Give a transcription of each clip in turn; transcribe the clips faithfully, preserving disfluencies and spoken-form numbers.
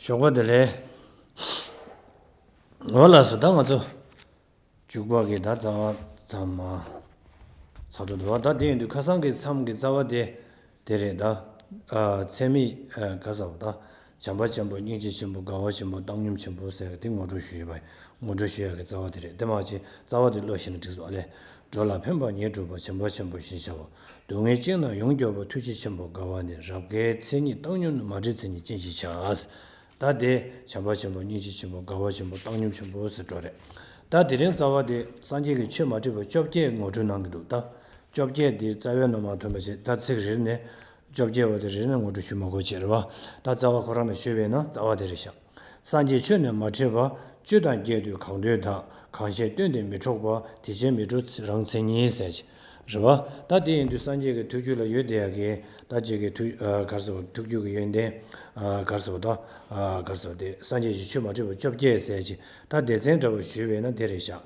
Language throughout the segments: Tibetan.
ཞོགས་པ་བདེ་ལེགས། འོ་ལགས་སོ། ད་ང་ཚོ་འཇུག་པ་གི་ད་རྩ་བ་ཚང་མ་ཚར་འགྲོ་འདུག་བ། ད་དེ་ཡིན་དུས་ཁ་སང་གི་མཚམས་ཀྱི་རྩ་བ་དེ་དེ་རེད་ད། ཨ་ཚད་མེད་ཨ་ག་ཟེར་བ་ད། བྱམས་པ་ཆེན་པོ། སྙིང་རྗེ་ཆེན་པོ། དགའ་བ་ཆེན་པོ། བཏང་སྙོམས་ཆེན་པོ་ཟེར་དེ་ངོ་སྤྲོད་ཞུས་ཡོད་པ། ངོ་སྤྲོད་ཞུ་ཡག་གི་རྩ་བ་དེ་རེད། དེ་མ་ཕྱིན་རྩ་བ་དེ་ཀློག་ཤེས་ན་འགྲིག་སོང་ཨ་ལས། འགྲོ་ལ་ཕན་པ་ཉིད་སྒྲུབ་པ། བྱམས་པ་ཆེན་པོ་ཞེས་བྱ་བ། སྡུག་བསྔལ་ཅན་རྣམས་ཡོངས་སྐྱོབ་པ། ཐུགས་རྗེ་ཆེན་པོ་དགའ་བ་ནི། རབ་དགའི་མཚན་ཉིད་བཏང་སྙོམས་ནི། མ་བསྒྲིབས་མཚན་ཉིད་ཅན་ཞེས་བྱ། ད་དེ་བྱམས་པ་ཆེན་པོ། སྙིང་རྗེ་ཆེན་པོ། དགའ་བ་ཆེན་པོ། བཏང་སྙོམས་ཆེན་པོ་ཟེར་འགྲོ་རེད། ད་དེ་རིང་རྩ་བ་དེ་སངས་རྒྱས་ཀྱི་ཆོས་མ་འདྲེས་པ་བཅོ་བརྒྱད་ངོ་སྤྲོད་གནང་གི་འདུག་ད་བཅོ་བརྒྱད་དེ་རྩ་བའི་ནང་མ་ཐོན་པ་བྱས། ད་ཚིག་རེ་རེ་ནས་བཅོ་བརྒྱད་པ་དེ་རེ་རེ་ནས་ངོ་སྤྲོད་ཞུ་མ་དགོས་བྱས་རེད་བ། ད་རྩ་བ་ཁོ་རང་ནས་ཞུས་པས་ན་རྩ་བ་དེ་རེད་ཤག་སངས་རྒྱས་ཆོས་ནི་མ་འདྲེས་པ། བཅུ་དང་བརྒྱད་དུ་གང་འདུལ་དག་གང་ཞིག་སྟོན་ཏེ་མི་འཕྲོག་པ། དེ་ཕྱིར་མི་འཕྲོག་རང་མཚན་ཉིད་ཟེར་གྱི་རེད་བ། ད་དེ་ཡིན་དུས་སངས་རྒྱས་ཀྱི་ཐུགས་རྒྱུད་ལ་ཡོད་བསྡད་ཡག་གི་ད་ཅིག་གི་ཐུགས་ཨ་ག་རེ་ཟེར་བ། ཐུགས་རྒྱུད་ཀྱི་ཡོན་ཏན་ཨ་ག་རེ་ཟེར་བ་ད་ཨ་ག་རེ་ཟེར་བ་དེ་སངས་རྒྱས་ཀྱི་ཆོས་མ་འདྲེས་པ་བཅོ་བརྒྱད་ཟེར་གྱི་ད་སྡེ་ཚན་འདྲ་བ་ཞུས་པས་ན་དེ་རེད་ཤག་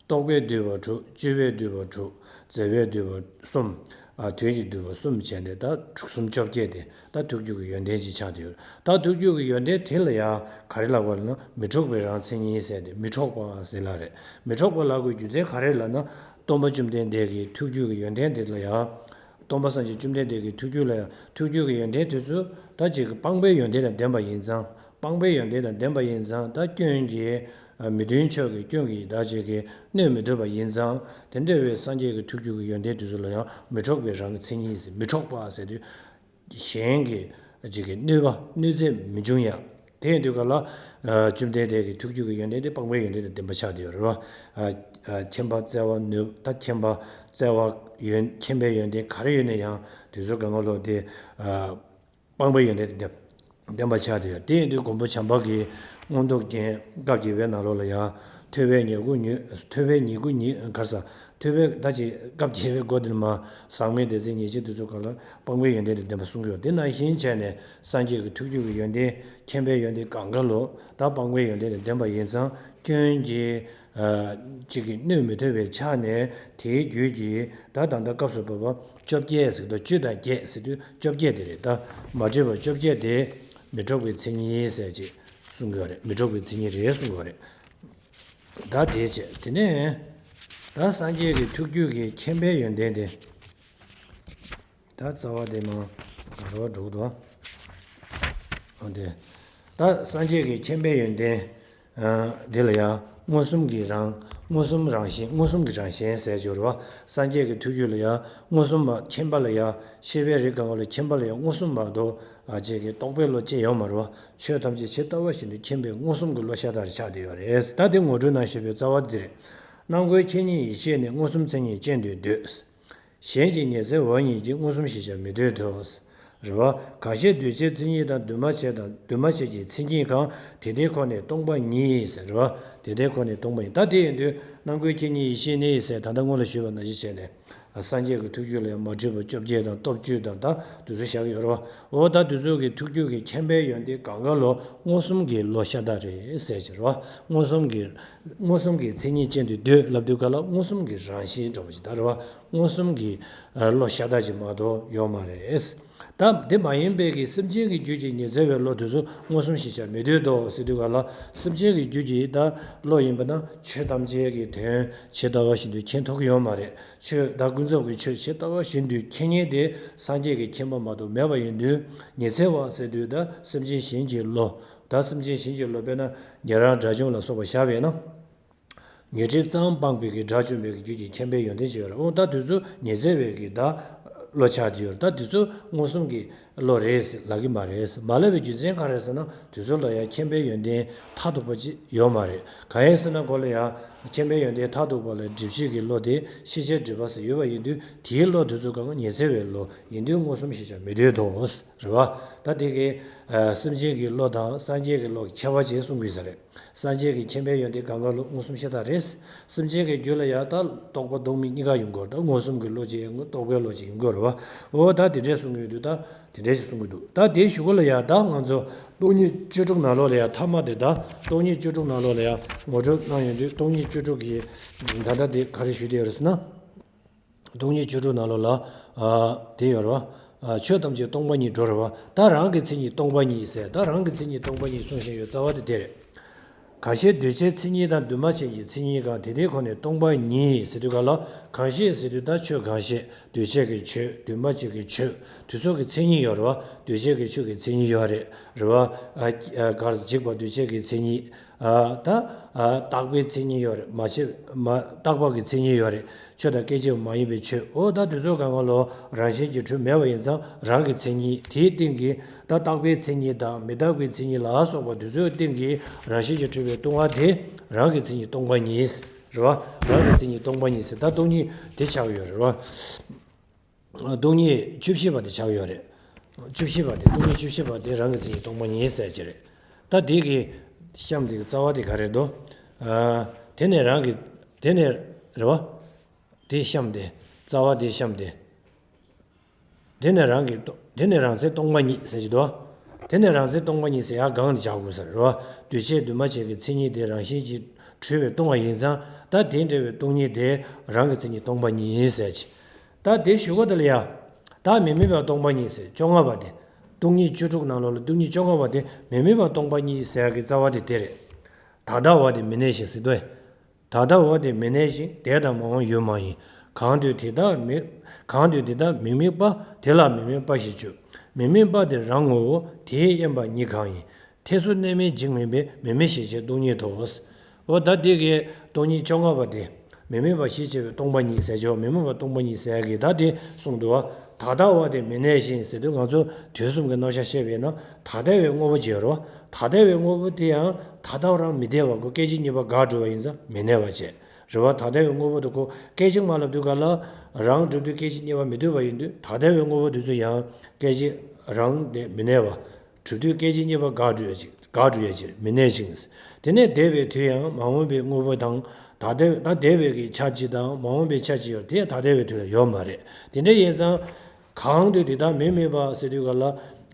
རྟོག་པས་བསྡུས་པ་དྲུག་སྤྱོད་པས་བསྡུས་པ་དྲུག་རྫས་པས་བསྡུས་པ་གསུམ། ཨ་དོན་གྱིས་བསྡུས་པ་གསུམ་བྱས་ནས་ད་དྲུག་གསུམ་བཅོ་བརྒྱད་དེ་ད་ཐུགས་རྒྱུད་ཀྱི་ཡོན་ཏན་ཅིག་ཆགས་བསྡད་ཡོད། ད་ཐུགས་རྒྱུད་ཀྱི་ཡོན་ཏན་དེ་ལ་ཡང་ག་རེ་ལབ་དགོས་ལབ་ན། མི་འཕྲོག་པའི་རང་མཚན་ཉིད་ཟེར་ཏེ་མི་འཕྲོག་པ་ཟེར་ལབ་རེད། མི་འཕྲོག་པ་ལབ་དགོས་རྒྱུ་མཚན་ག་རེ་ལབ་ན། སྟོན་པ་བཅོམ་ལྡན་འདས་ཀྱི་ཐུགས་རྒྱུད་ཀྱི་ཡོན་ཏན་དེ་ལ་ཡང་། སྟོན་པ་སངས་རྒྱས་བཅོམ་ལྡན་འདས་ཀྱི་ཐུགས་རྒྱུད་ལ་ཡང་ཐུགས་རྒྱུད་ཀྱི་ཡོན་ཏན་དེ་ཚོ་ད་ཅིག་གི་སྤངས་པའི་ཡོན་ཏན་དང་ལྡན་པ་ཡིན་ཙང་། སྤངས་པའི་ཡོན་ཏན་དང་ལྡན་པ་ཡིན་ཙང་ད་སྐྱོན་གྱི་མི་མཐུན་ཕྱོགས་ཀྱི་སྐྱོན་གྱིས་ད་ཅིག་གི་གནོད་མི་ཐུབ་པ་ཡིན་ཙང་། དེ་འདྲ་བའི་སངས་རྒྱས་ཀྱི་ཐུགས་རྒྱུད་ཀྱི་ཡོན་ཏན་དེ་ཚོ་ལ་ཡང་མི་འཕྲོག་པའི་རང་གི་མཚན་ཉིད་ཟེར། མི་འཕྲོག་པ་ཟེར་དུས་གཞན་གྱི་ཅིག་གི་གནོད་པ་གནོད་འཚེ་མི་འབྱུང་ཡ། དེ་ཡིན་དུས་ག་ལ་བཅོམ་ལྡན་འདས་ཀྱི་ཐུགས་རྒྱུད་ཀྱི་ཡོན་ཏན་དེ་སྤངས་པའི་ཡོན་ཏན་དང་ལྡན་པ་ཆགས་བསྡད་ཡོད་རེད་བ། མཁྱེན་པ་བརྩེ་བ་ནུས་ད་མཁྱེན་པ་བརྩེ་བ་ཡོན་མཁྱེན་པའི་ཡོན་ཏན་ག་རེ་ཡོད་ན་ཡང་དེ་ཚོ་གང་ག་ལོ་དེ། སྤངས་པའི་ཡོན་ཏན་དེ་ལྡན་པ་ཆགས་བསྡད་ཡོད། དེ་ཡིན་དུས་མགོན་པོ་བྱམས་པ་གིས་མངོན་རྟོགས་རྒྱན་སྐབས་བརྒྱད་པའི་ནང་ལོགས་ལ་ཡང་ཐོས་པས་ཉེར་དགུ་ཉེར་ཐོས་པས་ཉེར་དགུ་ཉེར་ག་རེ་ཟ། ཐོས་པས་ད་ཅིག་སྐབས་བརྒྱད་པའི་མགོ་དེ་ལ་མ་ཟག་མེད་སྡེ་ཚན་ཉེར་གཅིག་དེ་ཚོ་གང་ལ་སྤངས་པའི་ཡོན་ཏན་དང་ལྡན་པ་གསུངས་ཡོད། དེ་ནང་བཞིན་བྱས་ནས་སངས་རྒྱས་ཀྱི་ཐུགས་རྒྱུད་ཀྱི་ཡོན་ཏན་མཁྱེན་པའི་ཡོན་ཏན་གང་ག་ལོ་ད་སྤངས་པའི་ཡོན་ཏན་དང་ལྡན་པ་ཡིན་ཙང་སྐྱོན་གྱི་གཅིག་གིས་གནོད་མི་ཐུབ་པའི་ཆ་ནས་དེའི་རྒྱུད་ཀྱི་ད་ད་ལྟ་སྐབས་སུ་བབ་པ་བཅོ་བརྒྱད་ཟེར་དུས་བཅུ་དང་བརྒྱད་ཟེར་དུས་བཅོ་བརྒྱད་དེ་རེད། ད་མ་འདྲེས་པ་བཅོ་བརྒྱད་དེ་མི་འཕྲོག་པའི་མཚན་ཉིད་ཟེར་ཅིག་གསུང་གི་ཡོད་རེད། མི་འཕྲོག་པའི་མཚན་ཉིད་རེད་གསུང་གི་ཡོད་རེད། ད་དེ་བྱས་དེ་ནས་ད་སངས་རྒྱས་ཀྱི་ཐུགས་རྒྱུད་ཀྱི་མཁྱེན་པའི་ཡོན་ཏན་དེ། ད་རྩ་བ་དེ་མ་རོ་འགྲོ་འདུག་ཨ། དེ་ད་སངས་རྒྱས་ཀྱི་མཁྱེན་པའི་ཡོན་ཏན་དེ་ལ་ཡང་མངོན་སུམ་གྱི་རང་མངོན་སུམ་རང་བཞིན་མངོན་སུམ་གྱི་རང་བཞིན་ཟེར་གྱི་ཡོད་རེད་བ། སངས་རྒྱས་ཀྱི་ཐུགས་རྒྱུད་ལ་ཡང་མངོན་སུམ་མ་མཁྱེན་པ་ལ་ཡང་ཤེས་པའི་རིགས་གང་ག་ལ་མཁྱེན་པ་ལ་ཡང་མངོན་སུམ་མ་གཏོགས་ཨ་ཅེ་གི་རྟོག་པའི་བློ་ཅི་ཡོད་མ་རེད་བ། ཆོས་ཐམས་ཅད་ཇི་ལྟ་བ་བཞིན་དུ་མཁྱེན་པའི་མངོན་སུམ་གྱི་བློ་ཤ་སྟག་རེ་ཆགས་བསྡད་ཡོད་རེད། ད་དེ་ངོ་སྤྲོད་གནང་བཞིན་པའི་རྩ་བ་འདི་རེད། སྣང་ཁོའི་ཁྱེད་ཉིད་ཡིད་ཤེས་ནི། མངོན་སུམ་མཚན་ཉིད་ཅན་དུ་འདོད། གཞན་གྱི་ཉི་ཚེ་བ་ཉིད་ཀྱི། མངོན་སུམ་ཞེས་བྱ་མི་འདོད་དོ། རེད་བ། གང་ཞིག་འདུས་བྱས་མཚན་ཉིད་དང་། འདུས་མ་བྱས་དང་། འདུས་མ་བྱས་ཀྱི་མཚན་ཉིད་གང་། དེ་དེ་ཁོ་ནས་སྟོང་པ་ཉིད། རེད་བ། དེ་དེ་ཁོ་ནས་སྟོང་པ་ཉིད། ད་དེ་ཡིན་དུས་སྣང་ཁོའི་ཁྱེད་ཉིད་ཡིད་ཤེས་ནི་ཟེར་ད་ལྟ་སྔོན་ལ་ཞུས་པ་ནང་བཞིན་བྱས་ནས། སངས་རྒྱས་ཀྱི་ཐུགས་རྒྱུད་ལ་ཡང་མ་འདྲེས་པ་བཅོ་བརྒྱད་དང་སྟོབས་བཅུ་དང་ད་དེ་ཚོ་བཞག་གི་ཡོད་རེད་བ། འོ་ད་དེ་ཚོ་གི་ཐུགས་རྒྱུད་ཀྱི་མཁྱེན་པའི་ཡོན་ཏན་གང་ག་ལོ་མངོན་སུམ་གྱི་བློ་ཤ་སྟག་རེད་ཟེར་གྱི་རེད་བ། མངོན་སུམ་གྱི་མངོན་སུམ་གྱི་མཚན་ཉིད་ཅན་དུ་འདོད་ལབ་དུས་ག་ལ་མངོན་སུམ་གྱི་རང་བཞིན་འདྲ་པོ་ཞིག་ད་རེད་བ། མངོན་སུམ་གྱི་ཨ་བློ་ཤ་སྟག་ཅིག་མ་གཏོགས་ཡོད་མ་རེད། ད་དེ་མ་ཡིན་པའི་གི་སེམས་ཅན་གྱི་རྒྱུད་ཀྱི་ཉི་ཚེ་བའི་བློ་དེ་ཚོ་མངོན་སུམ་ཞེས་བྱ་མི་འདོད་དོ་ཟེར་དུས་ག་ལ་སེམས་ཅན་གྱི་རྒྱུད་ཀྱི་ད་བློ་ཡིན་པ་ན་ཆོས་ཐམས་ཅད་ཀྱི་དོན་ཇི་ལྟ་བ་བཞིན་དུ་མཁྱེན་ཐུབ་ཀྱི་ཡོད་མ་རེད། ཆོས་ད་ཀུན་རྫོབ་ཀྱི་ཆོས་ཇི་ལྟ་བ་བཞིན་དུ་མཁྱེན་མཁན་དེ་སངས་རྒྱས་ཀྱི་མཁྱེན་པ་མ་གཏོགས་མེད་པ་ཡིན་དུས་ཉི་ཚེ་བ་ཟེར་དུས་ད་སེམས་ཅན་གཞན་གྱི་བློ་ད་སེམས་ཅན་གཞན་གྱི་བློ་དཔེར་ན་ཉན་རང་དགྲ་བཅོམ་ལ་སོགས་པ་བཞག་པས་ན། ཉོན་སྒྲིབ་ཙམ་སྤངས་པའི་གི་དགྲ་བཅོམ་པའི་གི་རྒྱུད་ཀྱི་མཁྱེན་པའི་ཡོན་ཏན་ཅིག་ཡོད་རེད། འོ་ད་དེ་ཚོ་ཉི་ཚེ་བའི་གི་ད་བློ་ཆགས་ཀྱི་ཡོད་རེད། ད་དེ་ཚོ་མངོན་སུམ་གྱི་བློ་རེད་ཟེར་ལབ་ཀྱི་མ་རེད། མ་ལབ་པའི་རྒྱུ་མཚན་ག་རེ་ཟེར་ན་དེ་ཚོ་ལ་ཡང་མཁྱེན་པའི་ཡོན་ཏན་མཐར་ཐུག་པ་ཅིག་ཡོད་མ་རེད། གང་ཡིན་ཟེར་ན་ཁོ་ལ་ཡང་མཁྱེན་པའི་ཡོན་ཏན་མཐར་ཐུག་པ་ལ་སྒྲིབ་བྱེད་ཀྱི་བློ་དེ་ཤེས་བྱའི་སྒྲིབ་པ་ཟེར་ཡོད་པ་ཡིན་དུས་དེའི་བློ་དེ་ཚོ་གང་ཉི་ཚེ་བའི་བློ་ཡིན་དུས་མངོན་སུམ་ཞེས་བྱ་མི་འདོད་དོ། རེད་བ། ད་དེ་གི་ཨ་སེམས་ཅན་གྱི་བློ་དང་སངས་རྒྱས་ཀྱི་བློ་གི་ཁྱད་པར་ཅིག་གསུང་གི་ཡོད་ས་རེད། སངས་རྒྱས་ཀྱི་མཁྱེན་པའི་ཡོན་ཏན་གང་ག་ལོ་མངོན་སུམ་ཤ་སྟག་རེད། སེམས་ཅན་གྱི་རྒྱུད་ལ་ཡང་ད་རྟོག་པ་ལྡོག་མེད་གཉིས་ཀ་ཡོང་གི་ཡོད་རེད། ད་མངོན་སུམ་གྱི་བློ་གཅིག་ཡོང་གི་རྟོག་པའི་བློ་གཅིག་ཡོང་གི་ཡོད་རེད་བ། འོ་ད་དེ་འདྲས་གསུང་གི་ཡོད་དུས་ད་དེ་འདྲས་ཞིག་གསུང་གི་འདུག་ད་དེའི་གཞུག་གུ་ལ་ཡང་ད་ང་ཚོ་སྟོང་ཉིད་བཅུ་དྲུག་ནང་ལོགས་ལ་ཡང་ཐ་མ་དེ་ད་སྟོང་ཉིད་བཅུ་དྲུག་ནང་ལོགས་ལ་ཡང་ངོ་སྤྲོད་གནང་ཡོང་དུས་སྟོང་ཉིད་བཅུ་དྲུག་གི་ད་ལྟ་དེ་ག་རེ་ཞུས་བསྡད་ཡོད་རེད་ཟེར་ན། སྟོང་ཉིད་བཅུ་དྲུག་ནང་ལོགས་ལ་ཨ་དེ་ཡོད་རེད་བ། ཆོས་ཐམས་ཅད་སྟོང་པ་ཉིད་འགྲོ་རེད་བ། ད་རང་གི་མཚན་ཉིད་སྟོང་པ་ཉིད་ཟེར། ད་རང་གི་མཚན་ཉིད་སྟོང་པ་ཉིད་གསུངས་བཞིན་ཡོད། རྩ་བ་དེ་དེ་རེད། གང་ཞིག་འདུས་བྱས་མཚན་ཉིད་དང་། འདུས་མ་བྱས་ཀྱི་མཚན་ཉིད་གང་། དེ་དེའི་སྒོ་ནས་སྟོང་པ་ཉིད་ཟེར་དུས་ག་ལ། གང་ཞིག་ཟེར་དུས་ད་ཆོས་གང་ཞིག་འདུས་བྱས་ཀྱི་ཆོས། འདུས་མ་བྱས་ཀྱི་ཆོས། དེ་ཚོ་གི་མཚན་ཉིད་ཡོད་རེད་བ། འདུས་བྱས་ཀྱི་ཆོས་ཀྱི་མཚན་ཉིད་ཡོད་རེད། རེད་བ། ཨ་ཨ་གར་འཇིག་པ་འདུས་བྱས་ཀྱི་མཚན་ཉིད། ཨ་ད་ཨ་རྟག་པའི་མཚན་ཉིད་ཡོད་རེད། མ་བྱས་མ་རྟག་པ་གི་མཚན་ཉིད་ཡོད་རེད། ཆོས་དང་སྐད་ཅིག་མ་ཡིན་པའི་ཆོས། འོ་ད་དེ་ཚོ་གང་ག་ལོ་རང་བཞིན་གྱིས་གྲུབ་མེད་པ་ཡིན་ཙང་རང་གི་མཚན་ཉིད། དེའི་སྟེང་གི་ད་རྟག་པའི་མཚན་ཉིད་དང་མི་རྟག་པའི་མཚན་ཉིད་ལ་སོགས་པ་དེ་ཚོའི་སྟེང་གི་རང་བཞིན་གྱིས་གྲུབ་པའི་སྟོང་པ་དེ་རང་གི་མཚན་ཉིད་སྟོང་པ་ཉིད། རེད་བ། རང་གི་མཚན་ཉིད་སྟོང་པ་ཉིད་ཟེར། ད་སྟོང་ཉིད་དེ་ཆགས་ཡོད་རེད་བ། སྟོང་ཉིད་བཅུ་བཞི་པ་དེ་ཆགས་ཡོད་རེད། བཅུ་བཞི་པ་དེ། སྟོང་ཉིད་བཅུ་བཞི་པ་དེ་རང་གི་མཚན་ཉིད་སྟོང་པ་ཉིད་ཟེར་གྱི་རེད། ད་དེ་གི་གཤམ་དེ་གི་རྩ་བ་དེ་ག་རེ་འདུག་ཨ་དེ་ནས་རང་གི་དེ་ནས་རེད་བ། དེ་གཤམ་དེ། རྩ་བ་དེ་གཤམ་དེ། དེ་ནས་རང་གི་སྟོ་དེ་ནས་རང་མཚན་སྟོང་པ་ཉིད་ཟེར་གྱི་འདུག་དེ་ནས་རང་མཚན་སྟོང་པ་ཉིད་ཟེར་ཡ་གང་དུ་བཞག་དགོས་ཟེར་རེད་བ། འདུས་བྱས་འདུས་མ་བྱས་ཀྱི་མཚན་ཉིད་དེ་རང་བཞིན་གྱིས་གྲུབ་པའི་སྟོང་པ་ཡིན་ཙང་། ད་དེ་འདྲ་བའི་སྟོང་ཉིད་དེ་རང་གི་མཚན་ཉིད་སྟོང་པ་ཉིད་ཟེར་གྱི། ད་དེ་གཞུག་གུ་དེ་ལ་ཡ། ད་མི་དམིགས་པ་སྟོང་པ་ཉིད་ཟེར། བཅོ་ལྔ་པ་དེ། སྟོང་ཉིད་བཅུ་དྲུག་ནང་ལོགས་ལ་སྟོང་ཉིད་བཅོ་ལྔ་པ་དེ་མི་དམིགས་པ་སྟོང་པ་ཉིད་ཟེར་ཡ་གི་རྩ་བ་དེ་དེ་རེད། ད་ལྟ་བ་དེ་མི་གནས་ཤིང་ཟེར་དུས། ད་ལྟ་བ་དེ་མི་གནས་ཤིང་། འདས་དང་མ་འོངས་ཡོད་མ་ཡིན། གང་དུ་དེ་དག་མི་གང་དུ་དེ་དག་མི་དམིགས་པ། དེ་ལ་མི་དམིགས་པ་ཞེས་བརྗོད། མི་དམིགས་པ་དེ་རང་ངོ་བོ། དེའི་དབྱེན་པ་གཉིས་གང་ཡིན། ཐེ་ཚོམ་གནས་མིན་འཇིག་མིན་པས། མི་དམིགས་ཞེས་བྱའི་སྟོང་ཉིད་དོ། འོ་ད་འདི་གའི་སྟོང་ཉིད་བཅོ་ལྔ་པ་དེ། མི་དམིགས་པ་ཞེས་བྱ་བའི་སྟོང་པ་ཉིད་ཟེར་ཆོག་མི་དམིགས་པ་སྟོང་པ་ཉིད་ཟེར་གི་ད་དེ་གསུངས་འདུག་བ། ད་ལྟ་བ་དེ་མི་གནས་ཤིང་ཟེར་དུས་ང་ཚོ་དུས་གསུམ་གྱི་རྣམ་གཞག་བཤད་པས་ན་ད་ལྟ་བའི་དངོས་པོ་བྱེད་རོ། ད་ལྟ་བའི་དངོས་པོ་དེ་ཡང་ད་ལྟ་བ་རང་མི་གནས་པ་ཁོ་སྐད་ཅིག་གཉིས་པ་འགག་འགྲོ་བ་ཡིན་ཙང་མི་གནས་པ་བྱེད། རེད་བ། ད་ལྟ་བའི་དངོས་པོ་དེ་ཁོ་སྐད་ཅིག་མ་ལབ་དུས་ག་ལ་རང་གྲུབ་དུས་སྐད་ཅིག་གཉིས་པ་མི་འདོད་པ་ཡིན་དུས་ད་ལྟ་བའི་དངོས་པོ་དེ་ཚོ་ཡང་སྐད་ཅིག་རང་དེ་མི་གནས་པ། གྲུབ་དུས་སྐད་ཅིག་གཉིས་པ་འགག་འགྲོ་ཡ་ཅིག་འགག་འགྲོ་ཡ་ཅིག་མི་གནས་ཤིང་། དེ་ནས་འདས་པའི་དུས་ཡང་མ་འོངས་པའི་དངོས་པོ་དང་ད་ལྟ་ད་འདས་པའི་གི་ཆ་གཅིག་དང་མ་འོངས་པའི་ཆ་གཅིག་ཡོད་དེ་ད་ལྟ་བའི་དུས་ལ་ཡོད་མ་རེད། དེ་འདྲ་ཡིན་ཙང་། གང་དུ་དེ་དག་མི་དམིགས་པ་ཟེར་དུས་ག་ལ།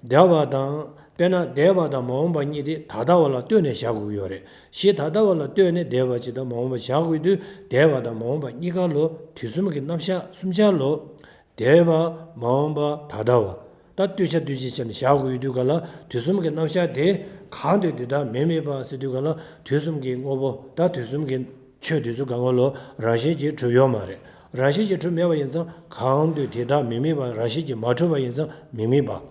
འདས་པ་དང་དཔེར་ན་འདས་པ་དང་མ་འོངས་པ་གཉིས་དེ་ད་ལྟ་བ་ལ་ལྟོས་ནས་བཞག་དགོས་ཀྱི་ཡོད་རེད། ཞེས་ད་ལྟ་བ་ལ་ལྟོས་ནས་འདས་པ་གཅིག་དང་མ་འོངས་པ་བཞག་དགོས་དུས་འདས་པ་དང་མ་འོངས་པ་གཉིས་ཀ་ལོ་དུས་གསུམ་གྱི་རྣམ་གཞག་གསུམ་ཆར་ལོ། འདས་པ། མ་འོངས་པ། ད་ལྟ་བ། ད་ལྟོས་བྱ་ལྟོས་བྱེད་བྱས་ནས་བཞག་དགོས་ཡོད་དུས་ག་ལ་དུས་གསུམ་གྱི་རྣམ་གཞག་དེ་གང་དུ་དེ་དག་མི་དམིགས་པ་ཟེར་དུས་ག་ལ་དུས་གསུམ་གྱི་དངོས་པོ་ད་དུས་གསུམ་གྱི་ཆོས་དེ་ཚོ་གང་ག་ལོ་རང་བཞིན་གྱིས་གྲུབ་ཡོད་མ་རེད། རང་བཞིན་གྱིས་གྲུབ་མེད་པ་ཡིན་ཙང་གང་དུ་དེ་དག་མི་དམིགས་པ་རང་བཞིན་གྱིས་མ་གྲུབ་པ་ཡིན་ཙང་མི་དམིགས་པ།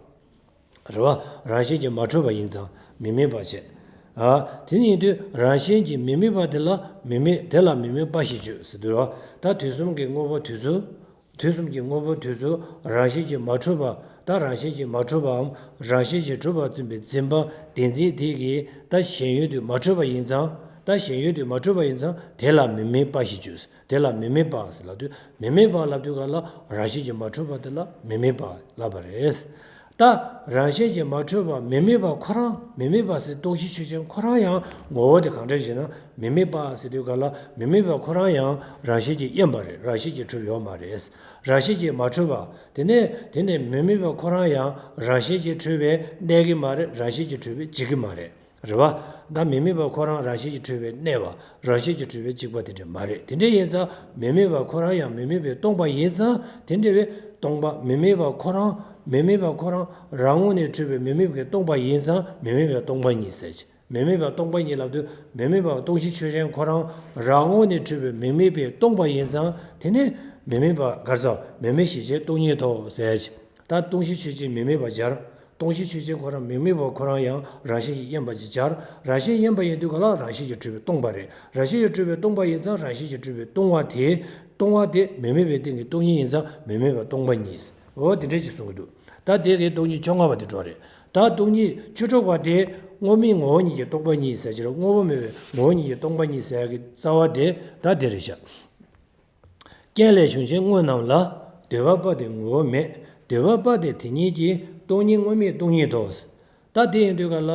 རེད་བ། རང་བཞིན་གྱིས་མ་གྲུབ་པ་ཡིན་ཙང་མི་དམིགས་པ་བྱས། ཨ། དེ་ཡིན་དུས་རང་བཞིན་གྱིས་མི་དམིགས་པ་དེ་ལ་མི་དམིགས་དེ་ལ་མི་དམིགས་པ་ཞེས་བརྗོད་ཟེར་དུས་རེད་བ། ད་དུས་གསུམ་གྱི་དངོས་པོ་དེ་ཚོ། དུས་གསུམ་གྱི་དངོས་པོ་དེ་ཚོ་རང་བཞིན་གྱིས་མ་གྲུབ་པ། ད་རང་བཞིན་གྱིས་མ་གྲུབ་པའམ་རང་བཞིན་གྱིས་གྲུབ་པར་འཛིན་པའི་འཛིན་པ་བདེན་འཛིན་དེ་གིས་ད་ཞེན་ཡུལ་དུ་མ་གྲུབ་པ་ཡིན་ཙང་། ད་ཞེན་ཡུལ་དུ་མ་གྲུབ་པ་ཡིན་ཙང་དེ་ལ་མི་དམིགས་པ་ཞེས་བརྗོད། དེ་ལ་མི་དམིགས་པ་ཟེར་ལབ་དུས་མི་དམིགས་པ་ལབ་དུས་ག་ལ་རང་བཞིན་གྱིས་མ་གྲུབ་པ་དེ་ལ་མི་དམིགས་པ་ལབ་པ་རེད། ད་རང་བཞིན་གྱིས་མ་གྲུབ་པ་མི་དམིགས་པ་ཁོ་རང་མི་དམིགས་པ་ཟེར་སྟོང་གཞི་ཆོས་ཅན་ཁོ་རང་ཡང་ངོ་བོ་དེ་གང་འདྲ་ཞེ་ན་མི་དམིགས་པ་ཟེར་དུས་ག་ལ་མི་དམིགས་པ་ཁོ་རང་ཡང་རང་བཞིན་གྱིས་དབེན་པ་རེད། རང་བཞིན་གྱིས་གྲུབ་ཡོད་མ་རེད། རང་བཞིན་གྱིས་མ་གྲུབ་པ་དེ་ནས་དེ་ནས་མི་དམིགས་པ་ཁོ་རང་ཡང་རང་བཞིན་གྱིས་གྲུབ་པའི་གནས་ཀྱི་མ་རེད། རང་བཞིན་གྱིས་གྲུབ་པའི་འཇིག་གི་མ་རེད། རེད་བ། ད་མི་དམིགས་པ་ཁོ་རང་རང་བཞིན་གྱིས་གྲུབ་པའི་གནས་པ་རང་བཞིན་གྱིས་གྲུབ་པའི་འཇིག་པ་དེ་འདྲ་མ་རེད། དེ་འདྲ་ཡིན་ཙང་མི་དམིགས་པ་ཁོ་རང་ཡང་མི་དམིགས་པས་སྟོང་པ་ཡིན་ཙང་དེ་འདྲ་བའི་སྟོང་པ་མི་དམིགས་པ་ཁོ་རང་མི་དམིགས་པ་ཁོ་རང་རང་ངོས་ནས་གྲུབ་པའི་མི་དམིགས་པའི་སྟོང་པ་ཡིན་ཙང་མི་དམིགས་པའི་སྟོང་པ་ཉིད་ཟེར་གྱི། མི་དམིགས་པ་སྟོང་པ་ཉིད་ལབ་དུས་མི་དམིགས་པ་སྟོང་གཞི་ཆོས་ཅན་ཁོ་རང་རང་ངོས་ནས་གྲུབ་པའི་མི་དམིགས་པའི་སྟོང་པ་ཡིན་ཙང་དེ་ནི་མི་དམིགས་པ་གར་ཟ་མི་དམིགས་ཞེས་བྱའི་སྟོང་ཉིད་དོ་ཟེར་གྱི། ད་སྟོང་གཞི་ཆོས་ཅན་མི་དམིགས་པ་སྦྱར། སྟོང་གཞི་ཆོས་ཅན་ཁོ་རང་མི་དམིགས་པ་ཁོ་རང་ཡང་རང་བཞིན་གྱིས་དབེན་པ་ཅིག་སྦྱར། རང་བཞིན་དབེན་པ་ཡིན་དུས་ག་ལ་རང་བཞིན་གྱིས་གྲུབ་པའི་སྟོང་པ་རེད། རང་བཞིན་གྱིས་གྲུབ་པའི་སྟོང་པ་ཡིན་ཙང་རང་བཞིན་གྱིས་གྲུབ་པའི་སྟོང་པ་དེ། སྟོང་པ་དེ་མི་དམིགས་པའི་སྟེང་གི་སྟོང་ཉིད་ཡིན་ཙང་མི་དམིགས་པ་སྟོང་པ་ཉིད། འོ་དེ་འདྲ་ཞིག་གསུང་གི་འདུག་ད་དེ་གའི་སྟོང་ཉིད་བཅོ་ལྔ་པ་དེ་འགྲོ་རེད། ད་སྟོང་ཉིད་བཅུ་དྲུག་པ་དེ་དངོས་མེད་ངོ་བོ་ཉིད་ཀྱི་སྟོང་པ་ཉིད་ཟེར་གྱི་རེད། དངོས་པོ་མེད་པའི་ངོ་བོ་ཉིད་ཀྱི་སྟོང་པ་ཉིད་ཟེར་གྱི་རྩ་བ་དེ་ད་དེ་རེད་ཤག་རྐྱེན་ལས་བྱུང་ཞིང་དངོས་རྣམས་ལ། འདོད་པ་པོ་དེ་ངོ་བོ་མེད། འདོད་པ་པོ་དེ་དེ་ཉིད་ཀྱིས་སྟོང་ཉིད་དངོས་མེད་སྟོང་ཉིད་དོ། ད་དེ་ཡིན་དུས་ག་ལ།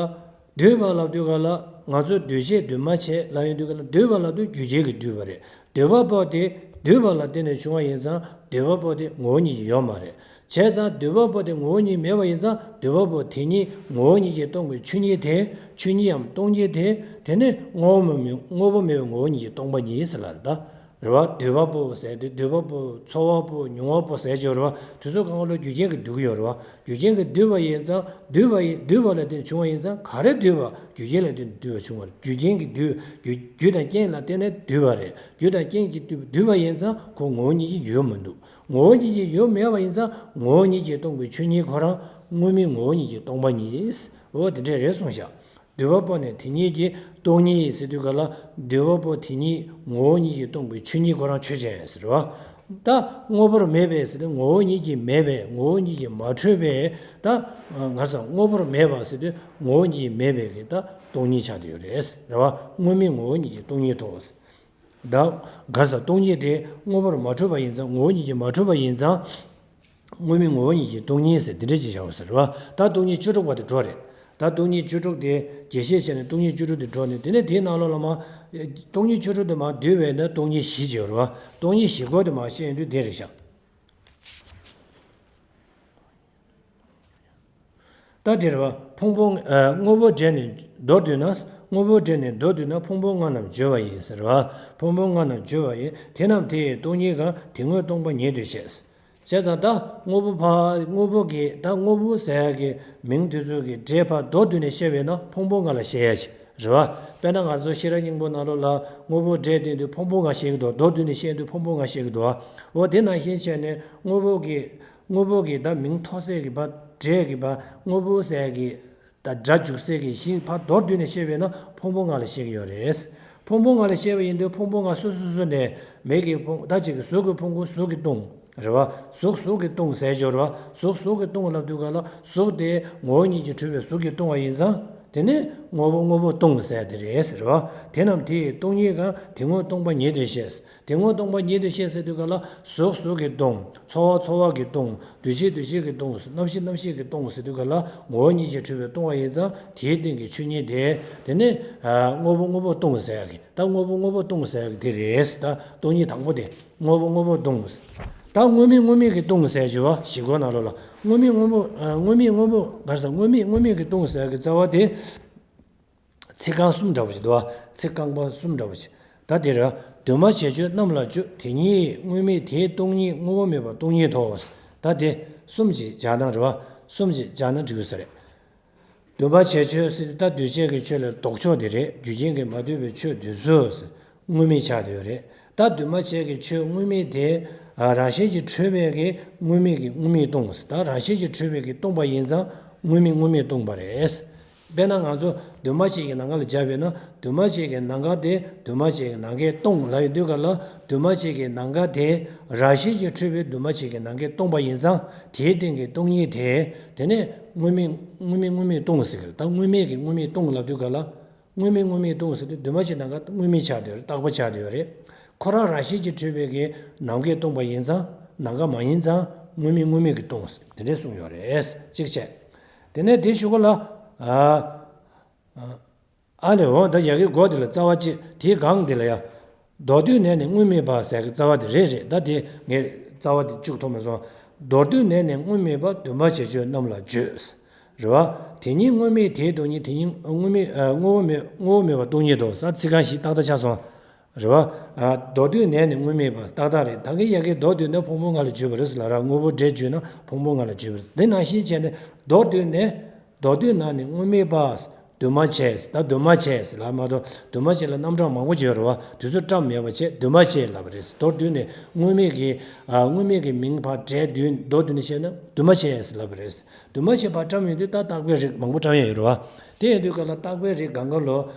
འདོད་པ་ལབ་དུས་ག་ལ་ང་ཚོ་འདུས་བྱས་འདུས་མ་བྱས་ལབ་ཡོང་དུས་ག་ལ་འདོད་པ་ལབ་དུས་རྒྱུ་རྐྱེན་གྱིས་བསྡུས་པ་རེད། འདོད་པ་པོ་དེ་འདོད་པ་ལ་བརྟེན་ནས་བྱུང་བ་ཡིན་ཙང་འདོད་པ་པོ་དེ་ངོ་བོ་ཉིད་ཀྱི་ཡོད་མ་རེད། བྱས་ཙང་འདོད་པ་པོ་དེ་ངོ་བོ་ཉིད་མེད་པ་ཡིན་ཙང་འདོད་པ་པོ་དེ་ཉིད་ངོ་བོ་ཉིད་ཀྱིས་སྟོང་པའི་ཆོས་ཉིད་དེ་ཆོས་ཉིད་ཡང་སྟོང་ཉིད་དེ་དེ་ནི་དངོས་པོ་མེད་དངོས་པོ་མེད་པའི་ངོ་བོ་ཉིད་ཀྱི་སྟོང་པ་ཉིད་ཟེར་ལ་རེད་ད། རེད་བ། སྡུད་པ་པོ་ཟེར་དུས་སྡུད་པ་པོ། ཚོར་བ་པོ། མྱོང་བ་པོ་ཟེར་གྱི་ཡོད་རེད་བ། དེ་ཚོ་གང་ག་ལ་རྒྱུ་རྐྱེན་གྱིས་སྡུད་ཀྱི་ཡོད་རེད་བ། རྒྱུ་རྐྱེན་གྱིས་སྡུད་པ་ཡིན་ཙང་། སྡུད་པ་ཡིན། སྡུད་པ་ལ་བརྟེན་བྱུང་བ་ཡིན་ཙང་། ག་རེ་སྡུད་པ། རྒྱུ་རྐྱེན་ལ་བརྟེན་ནས་སྡུད་པ་བྱུང་བ་རེད། རྒྱུ་རྐྱེན་གྱིས་སྡུད། རྒྱུ་རྒྱུ་དང་རྐྱེན་ལ་བརྟེན་ནས་སྡུད་པ་རེད། རྒྱུ་དང་རྐྱེན་གྱིས་སྡུད་སྡུད་པ་ཡིན་ཙང་ཁོ་ངོ་བོ་ཉིད་ཀྱིས་ཡོད་མི་འདུག་ངོ་བོ་ཉིད་ཀྱིས་ཡོད་མེད་པ་ཡིན་ཙང་ངོ་བོ་ཉིད་ཀྱིས་སྟོང་པའི་ཆོས་ཉིད་ཁོ་རང་དངོས་མེད་ངོ་བོ་ཉིད་ཀྱིས་སྟོང་པ་ཉིད། འོ་དེ་འདྲས་རེད་གསུངས་བཞག་སྡུད་པ་པོ་ནི་དེ་ཉིད་ཀྱིས་སྟོང་ཉིད་ཟེར་དུས་ག་ལ། སྡུད་པ་པོ་དེ་ཉིད་ངོ་བོ་ཉིད་ཀྱིས་སྟོང་པའི་ཆོས་ཉིད་ཁོ་རང་ཆོས་ཅན་ཟེར་བ། ད་དངོས་པོར་མེད་པས་ཟེར་དུས་ངོ་བོ་ཉིད་ཀྱིས་མེད་པས། ངོ་བོ་ཉིད་ཀྱིས་མ་འཕྲོས་པས། ད་ང་ཚོ་དངོས་པོར་མེད་པ་ཟེར་དུས་ངོ་བོ་ཉིད་ཀྱིས་མེད་པས་ཀྱི་ད་སྟོང་ཉིད་ཆགས་བསྡད་ཡོད་རེད་ཟེར་བ། དངོས་མེད་ངོ་བོ་ཉིད་ཀྱིས་སྟོང་ཉིད་དོ། ད་ག་ས་སྟོང་ཉིད་དེ་དངོས་པོར་མ་འཕྲོས་པ་ཡིན་ཙང་། ངོ་བོ་ཉིད་ཀྱིས་མ་འཕྲོས་པ་ཡིན་ཙང་། དངོས་མེད་ངོ་བོ་ཉིད་ཀྱིས་སྟོང་ཉིད་ཟེར་འདི་འདྲ་ཅིག་བྱའོ་ཟེར་བ། ད་སྟོང་ཉིད་བཅུ་དྲུག་པ་དེ་འགྲོ་རེད། ད་སྟོང་ཉིད་བཅུ་དྲུག་དེ་རྒྱས་བཤད་བྱས་ནས་སྟོང་ཉིད་བཅུ་དྲུག་དེ་འགྲོ་ནས། དེ་ནས་དེའི་ནང་ལོགས་ལ་མ་སྟོང་ཉིད་བཅུ་དྲུག་དེ་མར་བསྡུས་པས་ན་སྟོང་ཉིད་བཞི་ཅིག་ཡོད་རེད་བ། སྟོང་ཉིད་བཞི་སྐོར་དེ་མར་བཤད་ཡོང་དུས་དེ་རེད་ཤག་ད་དེ་རེད་བ། ཕུང་པོ། ཨ། དངོས་པོ་འབྲས་ནི། མདོར་བསྡུས་ན། དངོས་པོ་འབྲས་ནི་མདོར་བསྡུས་ན་ཕུང་པོ་ལྔ་རྣམས་བརྗོད་པ་ཡིན་ཟེར་བ། ཕུང་པོ་ལྔ་རྣམས་བརྗོད་པ་ཡིན། དེ་རྣམས་དེ་ཡི་སྟོང་ཉིད་གང་། དེ་དངོས་སྟོང་པ་ཉིད་དུ་བཤད། བྱས་ཙང་ད་དངོས་པོ་ཕར། དངོས་པོ་གི། ད་དངོས་པོ་ཟེར་ཡག་གི་མིང་དེ་ཚོ་གི་འབྲས་ཕར་མདོར་བསྡུས་ནས་བཤད་པས་ན་ཕུང་པོ་ལྔ་ལ་བཤད་ཡག་ཅིག་རེད་བ། དཔེར་ན་ང་ཚོ་ཤེས་རབ་སྙིང་པོ་ནང་ལོགས་ལ་དངོས་པོ་འབྲས་སྟོན་དུས་ཕུང་པོ་ལྔ་བཤད་ཀྱི་འདུག་མདོར་བསྡུས་ནས་བཤད་དུས་ཕུང་པོ་ལྔ་བཤད་ཀྱི་འདུག་འོ་དེ་ནང་བཞིན་བྱས་ནས་དངོས་པོ་གི། དངོས་པོ་གི་ད་མིང་ཐོགས་སའི་གི་ཕར། འབྲས་ཀྱི་ཕར། དངོས་པོ་ཟེར་ཡག་གི་ད་སྒྲ་འཇུག་སའི་གི་གཞི་ཕར་མདོར་བསྡུས་ནས་བཤད་པས་ན་ཕུང་པོ་ལྔ་ལ་བཤད་ཀྱི་ཡོད་རེད། ཕུང་པོ་ལྔ་ལ་བཤད་པ་ཡིན་དུས་ཕུང་པོ་ལྔ་སོ་སོ་སོ་ནས། མིག་གི་ཕུང་། ད་གཅིག་གི་གཟུགས་ཀྱི་ཕུང་པོ་གཟུགས་ཀྱིས་སྟོང་། རེད་བ། གཟུགས་གཟུགས་ཀྱིས་སྟོང་ཟེར་གྱི་ཡོད་རེད་བ། གཟུགས་གཟུགས་ཀྱིས་སྟོང་ལབ་དུས་ག་ལ་གཟུགས་དེ་ངོ་བོ་ཉིད་ཀྱིས་གྲུབ་པའི་གཟུགས་ཀྱིས་སྟོང་བ་ཡིན་ཙང་། དེ་ནི་དངོས་པོ་དངོས་པོ་སྟོང་ཟེར་དེ་རེད་ཟེར་བ། དེ་རྣམས་དེ་ཡི་སྟོང་ཉིད་གང་། དེ་དངོས་སྟོང་པ་ཉིད་དུ་བཤད། དེ་དངོས་སྟོང་པ་ཉིད་དུ་བཤད་ཟེར་དུས་ག་ལ་གཟུགས་གཟུགས་ཀྱིས་སྟོང་། ཚོར་བ་ཚོར་བ་གིས་སྟོང་། འདུ་ཤེས་འདུ་ཤེས་ཀྱིས་སྟོང་། རྣམ་ཤེས་རྣམ་ཤེས་ཀྱིས་སྟོང་ཟེར་དུས་ག་ལ་ངོ་བོ་ཉིད་ཀྱིས་གྲུབ་པའི་སྟོང་བ་ཡིན་ཙང་དེའི་སྟེང་གི་ཆོས་ཉིད་དེ། དེ་ནི་དངོས་པོ་དངོས་པོ་སྟོང་ཟེར་ཡག་གི། ད་དངོས་པོ་དངོས་པོ་སྟོང་ཟེར་ཡག་གི་དེ་རེད། ད་སྟོང་ཉིད་དང་པོ་དེ་དངོས་པོ་དངོས་པོ་སྟོང་། ད་དངོས་མེད་དངོས་མེད་ཀྱིས་སྟོང་ཟེར་གྱི་བ། བཞི་སྐོར་ནང་ལོགས་ལ་དངོས་མེད་དངོས་པོ། དངོས་མེད་དངོས་པོ། ག་རེ་ཟ། དངོས་མེད་དངོས་མེད་ཀྱིས་སྟོང་ཟེར་ཡག་གི་རྩ་བ་དེ། ཚིག་རྐང་གསུམ་འདྲ་བོ་ཞིག་འདུག་བ། ཚིག་རྐང་པ་གསུམ་འདྲ་བོ་ཞིག་ད་དེ་རེད། འདུས་མ་བྱས་ཆོས་རྣམས་ལ་བརྗོད། དེ་ཉིད་དངོས་མེད་དེ་སྟོང་ཉིད། དངོས་པོ་མེད་པ་སྟོང་ཉིད་དོ། ད་དེ་གསུམ་གྱིས་སྦྱར་ན་རེད་བ། གསུམ་གྱིས་སྦྱར་ན་འགྲིག་གི་ས་རེད། འདུས་མ་བྱས་ཆོས་ཟེར་དུས་ད་འདུས་བྱས་ཀྱི་ཆོས་ལ་ལྡོག་ཕྱོགས་དེ་རེད། རྒྱུ་རྐྱེན་གྱིས་མ་བསྡུས་པའི་ཆོས་དེ་ཚོ་དངོས་མེད་ཆགས་བསྡད་ཡོད་རེད། ད་འདུས་མ་བྱས་ཀྱི་ཆོས་དངོས་མེད་དེ། ཨ། རང་བཞིན་གྱིས་གྲུབ་པའི་གི་དངོས་མེད་ཀྱི་དངོས་མེད་སྟོང་། ད་རང་བཞིན་གྱིས་གྲུབ་པའི་གི་སྟོང་པ་ཡིན་ཙང་དངོས་མེད་དངོས་མེད་སྟོང་པ་རེད། དཔེར་ན་ང་ཚོ་འདུས་མ་བྱས་ཀྱི་ནམ་མཁའ་ལ་སྦྱར་བས་ན། འདུས་མ་བྱས་ཀྱི་ནམ་མཁའ་དེ་འདུས་མ་བྱས་ཀྱི་ནམ་མཁས་སྟོང་ལབ་ཡོང་དུས་ག་ལ། འདུས་མ་བྱས་ཀྱི་ནམ་མཁའ་དེ་རང་བཞིན་གྱིས་གྲུབ་པའི་འདུས་མ་བྱས་ཀྱི་ནམ་མཁས་སྟོང་པ་ཡིན་ཙང་དེའི་སྟེང་གི་སྟོང་ཉིད་དེ། དེ་ནི་དངོས་མེད་དངོས་མེད་དངོས་མེད་སྟོང་ཟེར་གི་རེད། ད་དངོས་མེད་ཀྱི་དངོས་མེད་སྟོང་ལབ་དུས་ག་ལ། དངོས་མེད་དངོས་མེད་སྟོང་ཟེར་དུས་འདུས་མ་བྱས་ནམ་མཁའ་དངོས་མེད་ཆགས་བསྡད་ཡོད་རེད། རྟག་པ་ཆགས་བསྡད་ཡོད་རེད། ཁོ་རང་རང་བཞིན་གྱིས་གྲུབ་པའི་གི་ནམ་མཁས་སྟོང་པ་ཡིན་ཙང་ནམ་མཁའ་མ་ཡིན་ཙང་དངོས་མེད་དངོས་མེད་ཀྱིས་སྟོང་ཟེར་དེ་འདྲས་གསུངས་ཡོད་རེད། གཅིག་བྱས། དེ་ནས་དེའི་གཞུག་གུ་ལ། ཨ། ཨ་ལས་འོང་ད་ཡ་གི་མགོ་དེ་ལ་རྩ་བ་གཅིག་དེའི་སྒང་དེ་ལ་ཡ། མདོར་བསྡུས་ནས་ནི་དངོས་མེད་པ་ཟེར་གི་རྩ་བ་དེ་རེད་རེད། ད་དེ་ངས་རྩ་བ་དེ་བཅུག་ཐུབ་མ་སོང་། མདོར་བསྡུས་ནས་ནི་དངོས་མེད་པ་འདུས་མ་བྱས་ཆོས་རྣམས་ལ་བརྗོད། རེད་བ། དེ་ཉིད་དངོས་མེད་དེའི་སྟོང་ཉིད། དེ་ཉིད་དངོས་མེད། ཨ། དངོས་པོ་མེད། དངོས་པོ་མེད་པ་སྟོང་ཉིད་དོ། ས་ཚིག་རྐང་བཞི་ཏག་ཏག་ཆགས་སོང་། རེད་བ། ཨ། མདོར་བསྡུས་ནས་ནི་དངོས་མེད་པ་ཏག་ཏག་རེད། ད་གིན་ཡ་གིས་མདོར་བསྡུས་ན་ཕུང་པོ་ལྔ་ལ་བརྗོད་པ་རེད་ཟེར་ལབ་ར། དངོས་པོ་འབྲས་བརྗོད་ན་ཕུང་པོ་ལྔ་ལ་བརྗོད་པ་རེད། འདི་ནང་བཞིན་བྱས་ནས་མདོར་བསྡུས་ནས། མདོར་བསྡུས་ན་ནི་དངོས་མེད་པ། འདུས་མ་བྱས། ད་འདུས་མ་བྱས་ལབ་མ་གཏོགས་འདུས་མ་བྱས་ལ་རྣམ་གྲངས་མང་པོ་ཅིག་ཡོད་རེད་བ། དེ་ཚོ་བཀྲམ་མེད་པ་བྱས་འདུས་མ་བྱས་ལབ་པ་རེད། མདོར་བསྡུས་ནས་དངོས་མེད་ཀྱི། ཨ། དངོས་མེད་ཀྱི་མིང་ཕར་འབྲས་བསྡུས། མདོར་བསྡུས་ནས་བཤད་ན་འདུས་མ་བྱས་ལབ་པ་རེད། འདུས་མ་བྱས་ཕར་བཀྲམ་ཡོང་དུས་ད་རྟག་པའི་རིགས་མང་པོ་བཀྲམ་ཡ་ཡོད་རེད་བ། དེ་ཡིན་དུས་ག་ལ་རྟག་པའི་རིགས་སྒང་ག་ལ་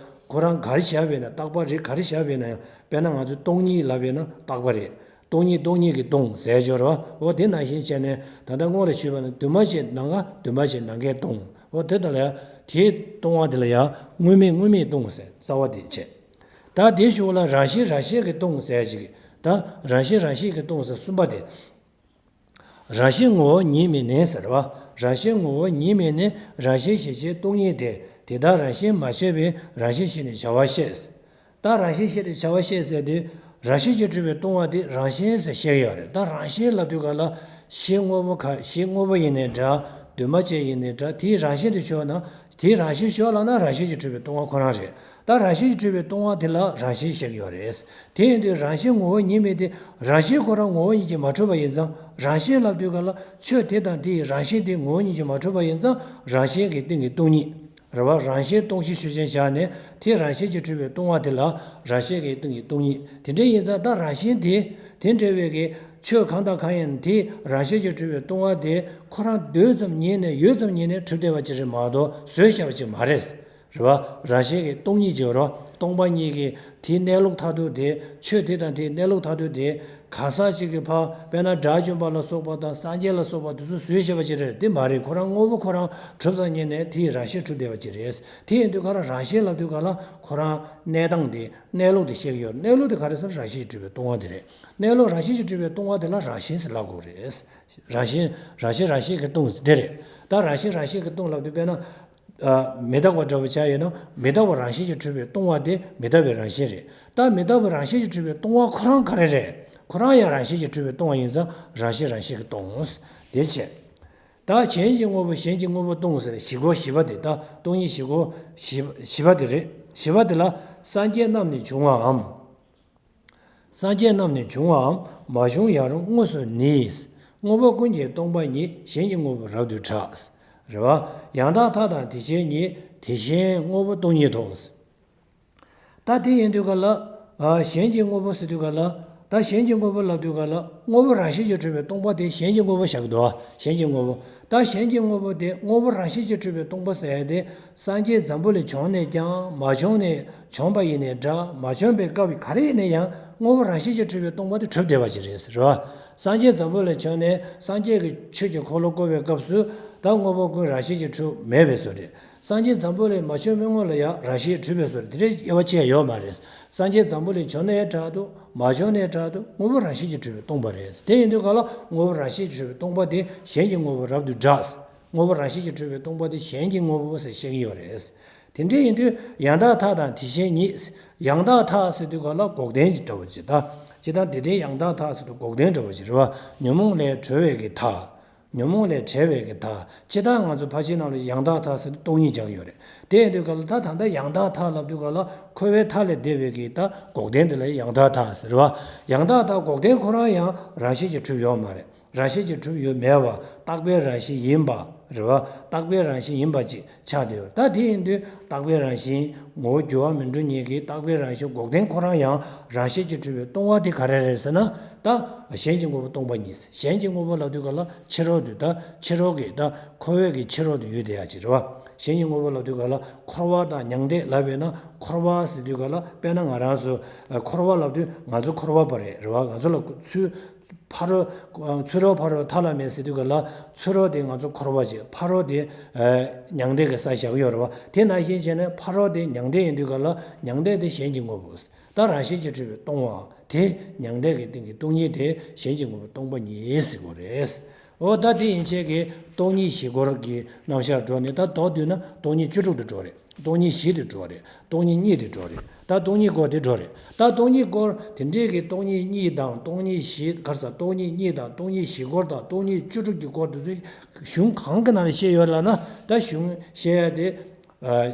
ཁོ་རང་ག་རེ་བཞག་པ་ཡིན་ན། རྟག་པ་རིགས་ག་རེ་བཞག་པ་ཡིན་ན་ཡང་། དཔེར་ན་ང་ཚོས་སྟོང་ཉིད་ལབ་པ་ཡིན་ན་རྟག་པ་རེད། སྟོང་ཉིད་སྟོང་ཉིད་ཀྱིས་སྟོང་ཟེར་ཡ་ཡོད་རེད་བ། འོ་དེ་ནང་བཞིན་བྱས་ནས་ད་ལྟ་སྔོན་ལ་ཞུས་པ་ནི་འདུས་མ་བྱས་ནམ་མཁའ། འདུས་མ་བྱས་ནམ་མཁས་སྟོང་། འོ་དེ་དག་ལ་ཡང་དེའི་སྟོང་བ་དེ་ལ་ཡང་དངོས་མེད་དངོས་མེད་སྟོང་ཟེར་རྩ་བ་དེ་བྱས། ད་དེའི་གཞུག་ལ་རང་བཞིན་རང་བཞིན་གྱིས་སྟོང་ཟེར་ཅིག་ད་རང་བཞིན་རང་བཞིན་གྱིས་སྟོང་ཟེར་གསུམ་པ་དེ། རང་བཞིན་ངོ་བོ་ཉིད་མིན་ནི་ཟེར་བ། རང་བཞིན་ངོ་བོ་ཉིད་མིན་ནི་རང་བཞིན་ཤེས་བྱའི་སྟོང་ཉིད་དེ། དེ་དག་རང་བཞིན་མ་ཤེས་པས་རང་བཞིན་ཤེས་ནས་བྱ་བ་བཤད། ད་རང་བཞིན་ཤེས་ནས་བྱ་བ་བཤད་ཟེར་དུས་རང་བཞིན་གྱིས་གྲུབ་པའི་སྟོང་བ་དེ་རང་བཞིན་ཟེར་བཤད་ཀྱི་ཡོད་རེད། ད་རང་བཞིན་ལབ་དུས་ག་ལ་གཞི་དངོས་པོ་ག་གཞི་དངོས་པོ་ཡིན་ནའི་འདྲ། འདུས་མ་བྱས་ཡིན་ནའི་འདྲ། དེའི་རང་བཞིན་དེ་ཤོར་ན། དེའི་རང་བཞིན་ཤོར་ལབ་ན་རང་བཞིན་གྱིས་གྲུབ་པའི་སྟོང་བ་ཁོ་རང་རེད། ད་རང་བཞིན་གྱིས་གྲུབ་པའི་སྟོང་པ་དེ་ལ་རང་བཞིན་བཤད་ཀྱི་ཡོད་རེད། དེ་ཡིན་དུས་རང་བཞིན་ངོ་བོ་ཉིད་མིན་ཏེ། རང་བཞིན་ཁོ་རང་ངོ་བོ་ཉིད་ཀྱིས་མ་གྲུབ་པ་ཡིན་ཙང་། རང་བཞིན་ལབ་དུས་ག་ལ་ཆོས་དེ་དང་དེ་ཡི་རང་བཞིན་དེ་ངོ་བོ་ཉིད་ཀྱིས་མ་གྲུབ་པ་ཡིན་ཙང་། རང་བཞིན་གྱི་སྟེང་གི་སྟོང་ཉིད། རེད་བ། རང་བཞིན་སྟོང་གཞི་ཆོས་ཅན་བཞག་ནས་དེ་རང་བཞིན་གྱིས་གྲུབ་པའི་སྟོང་པ་དེ་ལ་རང་བཞིན་གྱི་སྟེང་གི་སྟོང་ཉིད། དེ་འདྲ་ཡིན་ཙང་ད་རང་བཞིན་དེ་དེ་འདྲ་བའི་གི་ཆོས་གང་དང་གང་ཡིན་དེ་རང་བཞིན་གྱིས་གྲུབ་པའི་སྟོང་པ་དེ་ཁོ་རང་འདོད་ཙམ་ཉིད་ནས་ཡོད་ཙམ་ཉིད་ནས་གྲུབ་བསྡད་པ་ཅིག་རེད་མ་གཏོགས་བཟོས་བཞག་པ་ཅིག་མ་རེད། རེད་བ། རང་བཞིན་གྱི་སྟོང་ཉིད་ཅིག་ཡོད་རེད། སྟོང་པ་ཉིད་ཀྱི་དེའི་གནས་ལུགས་མཐར་ཐུག་དེ། ཆོས་དེ་དང་དེའི་གནས་ལུགས་མཐར་ཐུག་དེ། གང་ཟག་གཅིག་གིས་ཕར་དཔེར་ན་དགྲ་བཅོམ་པ་ལ་སོགས་པ་དང་སངས་རྒྱས་ལ་སོགས་པ་དེ་ཚོ་བཟོས་བཞག་པ་ཅིག་རེད། དེ་མ་རེད། ཁོ་རང་དངོས་པོ་ཁོ་རང་གྲུབ་ཙམ་ཉིད་ནས་དེའི་རང་བཞིན་གྲུབ་བསྡད་པ་ཅིག་རེད། དེ་ཡིན་དུས་ག་ལ་རང་བཞིན་ལབ་དུས་ག་ལ་ཁོ་རང་གནས་སྟངས་དེ་གནས་ལུགས་དེ་བཤད་ཀྱི་ཡོད། གནས་ལུགས་དེ་ག་རེ་ཟེར། རང་བཞིན་གྱིས་གྲུབ་པའི་སྟོང་པ་དེ་རེད། གནས་ལུགས་རང་བཞིན་གྱིས་གྲུབ་པའི་སྟོང་པ་དེ་ལ་རང་བཞིན་ཟེར་ལབ་དགོས་རེད། རང་བཞིན་རང་བཞིན་རང་བཞིན་གྱིས་སྟོང་དེ་རེད། ད་རང་བཞིན་རང་བཞིན་གྱིས་སྟོང་ལབ་དུས་དཔེར་ན། ཨ། མི་རྟག་པ་འདྲ་བོ་ཆགས་ཡོད་ན་མི་རྟག་པ་རང་བཞིན་གྱིས་གྲུབ་པའི་སྟོང་པ་དེ་མི་རྟག་པའི་རང་བཞིན་རེད། ད་མི་རྟག་པའི་རང་བཞིན་གྱིས་གྲུབ་པའི་སྟོང་པ་ཁོ་རང་ག་རེ་རེད། ཁོ་རང་ཡང་རང་བཞིན་གྱིས་གྲུབ་པའི་སྟོང་པ་ཡིན་ཙང་རང་བཞིན་རང་བཞིན་གྱིས་སྟོང་། དེ་བྱས། ད་གཞན་གྱིས་དངོས་པོ་གཞན་གྱིས་དངོས་པོ་སྟོང་ཟེར་བཞི་སྐོར་བཞི་པ་དེ། ད་སྟོང་ཉིད་བཞི་སྐོར་བཞི་བཞི་པ་དེ་རེད། བཞི་པ་དེ་ལ་སངས་རྒྱས་རྣམས་ནས་བྱུང་བའམ། སངས་རྒྱས་རྣམས་ནས་བྱུང་བའམ་མ་བྱུང་ཡང་རུང་དངོས་སུ་ནི། དངོས་པོ་ཀུན་གྱི་སྟོང་པ་ཉིད། གཞན་གྱིས་དངོས་པོ་རབ་ཏུ་གྲགས། རེད་བ། ཡང་དག་མཐའ་དང་དེ་བཞིན་ཉིད། དེ་བཞིན་དངོས་པོ་སྟོང་ཉིད་དོ། ད་དེ་ཡིན་དུས་ག་ལ། ཨ། གཞན་གྱིས་དངོས་པོ་ཟེར་དུས་ག་ལ། ད་གཞན་གྱིས་དངོས་པོ་ལབ་དུས་ག་ལ་དངོས་པོ་རང་བཞིན་གྱིས་གྲུབ་པའི་སྟོང་པ་དེ་གཞན་གྱིས་དངོས་པོ་བཞག་གི་འདུག་གཞན་གྱིས་དངོས་པོ། ད་གཞན་གྱིས་དངོས་པོ་དེ་དངོས་པོ་རང་བཞིན་གྱིས་གྲུབ་པའི་སྟོང་པ་ཟེར་ཡ་དེ། སངས་རྒྱས་འཛམ་བུ་གླིང་བྱོན་ནས་ཀྱང་མ་བྱོན་ནས་བྱོན་པ་ཡིན་ནའི་འདྲ། མ་བྱོན་པའི་སྐབས་ག་རེ་ཡིན་ན་ཡང་དངོས་པོ་རང་བཞིན་གྱིས་གྲུབ་པའི་སྟོང་པ་དེ་གྲུབ་བསྡད་པ་ཅིག་རེད་ཟེར་བ། སངས་རྒྱས་འཛམ་བུ་གླིང་བྱོན་ནས་སངས་རྒྱས་ཀྱི་ཆོས་ཀྱི་འཁོར་ལོ་བསྐོར་བའི་སྐབས་སུ་ད་དངོས་པོ་ཀུན་རང་བཞིན་གྱིས་གྲུབ་མེད་པའི་བཟོ་རེད། སངས་རྒྱས་འཛམ་བུ་གླིང་མ་བྱོན་མི་སྔོན་ལ་ཡང་རང་བཞིན་གྲུབ་པའི་བཟོ་རེད། དེ་འདྲའི་དབྱེ་བ་ཕྱེ་ཡ་ཡོད་མ་རེད། སངས་རྒྱས་འཛམ་བུ་གླིང་བྱོན་ནའི་འདྲ་འདུག་མ་བྱོན་ནའི་འདྲ་འདུག་དངོས་པོ་རང་བཞིན་གྱིས་གྲུབ་པའི་སྟོང་པ་རེད། དེ་ཡིན་དུས་ག་ལ་དངོས་པོ་རང་བཞིན་གྱིས་གྲུབ་པའི་སྟོང་པ་དེ་གཞན་གྱིས་དངོས་པོ་རབ་ཏུ་གྲགས། དངོས་པོ་རང་བཞིན་གྱིས་གྲུབ་པའི་སྟོང་པ་དེ་གཞན་གྱིས་དངོས་པོ་ཟེར་བཤད་ཀྱི་ཡོད་རེད། དེ་འདྲ་ཡིན་དུས་ཡང་དག་མཐའ་དང་དེ་བཞིན་ཉིད། ཡང་དག་མཐའ་ཟེར་དུས་ག་ལ་འགོག་བདེན་གྱི་འདྲ་བོ་ཅིག་ད་ཇི་ལྟར་འདི་ལྟའི་ཡང་དག་མཐའ་ཟེར་དུས་འགོག་བདེན་འདྲ་བོ་ཅིག་རེད་བ། ཉོན་མོངས་ལས་གྲོལ་བའི་གི་མཐའ། ཉོན་མོངས་ལས་བྲལ་བའི་གི་མཐའ། ཇི་ལྟར་ང་ཚོ་ཕར་ཕྱིན་ནང་ལ་ཡང་དག་མཐའ་ཟེར་དུས་སྟོང་ཉིད་སྦྱར་གྱི་ཡོད་རེད། དེ་ཡིན་དུས་ག་ལ་ད་ད་ལྟ་ཡང་དག་མཐའ་ལབ་དུས་ག་ལ་འཁོར་བའི་མཐའ་ལས་འདས་པའི་གི་ད་འགོག་བདེན་དེ་ལ་ཡང་དག་མཐའ་ཟེར་བ། ཡང་དག་མཐའ་འགོག་བདེན་ཁོ་རང་ཡང་རང་བཞིན་གྱིས་གྲུབ་ཡོད་མ་རེད། རང་བཞིན་གྱིས་གྲུབ་ཡོད་མེད་པ་རྟག་པའི་རང་བཞིན་ཡིན་པ་རེད་བ། རྟག་པའི་རང་བཞིན་ཡིན་པ་ཅིག་ཆགས་བསྡད་ཡོད། ད་དེ་ཡིན་དུས་རྟག་པའི་རང་བཞིན་ངོ་བོ་འགྱུར་བ་མི་འགྲོ་ཉིད་ཀྱི་རྟག་པའི་རང་བཞིན་འགོག་བདེན་ཁོ་རང་ཡང་རང་བཞིན་གྱིས་གྲུབ་པའི་སྟོང་པ་དེ་ག་རེ་རེད་ཟེར་ན། ད་གཞན་གྱི་དངོས་པོ་སྟོང་པ་ཉིད། གཞན་གྱི་དངོས་པོ་ལབ་དུས་ག་ལ་ཕྱི་རོལ་དུ། ད་ཕྱི་རོལ་གྱི་ད་འཁོར་བའི་གི་ཕྱི་རོལ་དུ་ཡོད་བསྡད་ཡ་ཅིག་རེད་བ། གཞན་གྱི་དངོས་པོ་ལབ་དུས་ག་ལ་འཁོར་བ་དང་མྱང་འདས་ལབ་པས་ན། འཁོར་བ་ཟེར་དུས་ག་ལ་དཔེར་ན་ང་རང་ཚོ་འཁོར་བ་ལབ་དུས་ང་ཚོ་འཁོར་བ་པ་རེད། རེད་བ། ང་ཚོ་ལ་ཚུར་ཕ་རོལ། ཚུ་རོལ་ཕ་རོལ་མཐའ་ལ་མེད་ཟེར་དུས་ག་ལ་ཚུ་རོལ་དེ་ང་ཚོ་འཁོར་བ་བྱས། ཕ་རོལ་དེ་མྱང་འདས་ཀྱི་ས་བཞག་ཡོད་རེད་བ། དེ་ནང་བཞིན་བྱས་ནས་ཕ་རོལ་དེ་མྱང་འདས་ཡིན་དུས་ག་ལ་མྱང་འདས་དེ་གཞན་གྱི་དངོས་པོ། ད་རང་བཞིན་གྱིས་གྲུབ་པའི་སྟོང་པ་དེ་མྱང་འདས་ཀྱི་སྟེང་གི་སྟོང་ཉིད་དེ་གཞན་གྱི་དངོས་པོ་སྟོང་པ་ཉིད་ཟེར་དགོས་རེད། འོ་ད་དེ་ཡན་ཆད་ཀྱི་སྟོང་ཉིད་བཞི་སྐོར་གྱི་རྣམ་གཞག་འགྲོ་ནས། ད་མདོར་བསྡུས་ན་སྟོང་ཉིད་བཅུ་དྲུག་ཏུ་འགྲོ་རེད། སྟོང་ཉིད་བཞི་དེ་འགྲོ་རེད། སྟོང་ཉིད་གཉིས་དེ་འགྲོ་རེད། ད་སྟོང་ཉིད་སྐོར་དེ་འགྲོ་རེད། ད་སྟོང་ཉིད་སྐོར་དེ་འདྲས་ཀྱི་སྟོང་ཉིད་གཉིས་དང་སྟོང་ཉིད་བཞི། ག་རེ་ཟ། སྟོང་ཉིད་གཉིས་དང་སྟོང་ཉིད་བཞི་སྐོར་དང་སྟོང་ཉིད་བཅུ་དྲུག་གི་སྐོར་དེ་ཚོ་གཞུང་གང་གི་ནང་ལ་བཤད་ཡོད་ལབ་ན། ད་གཞུང་བཤད་ཡ་དེ་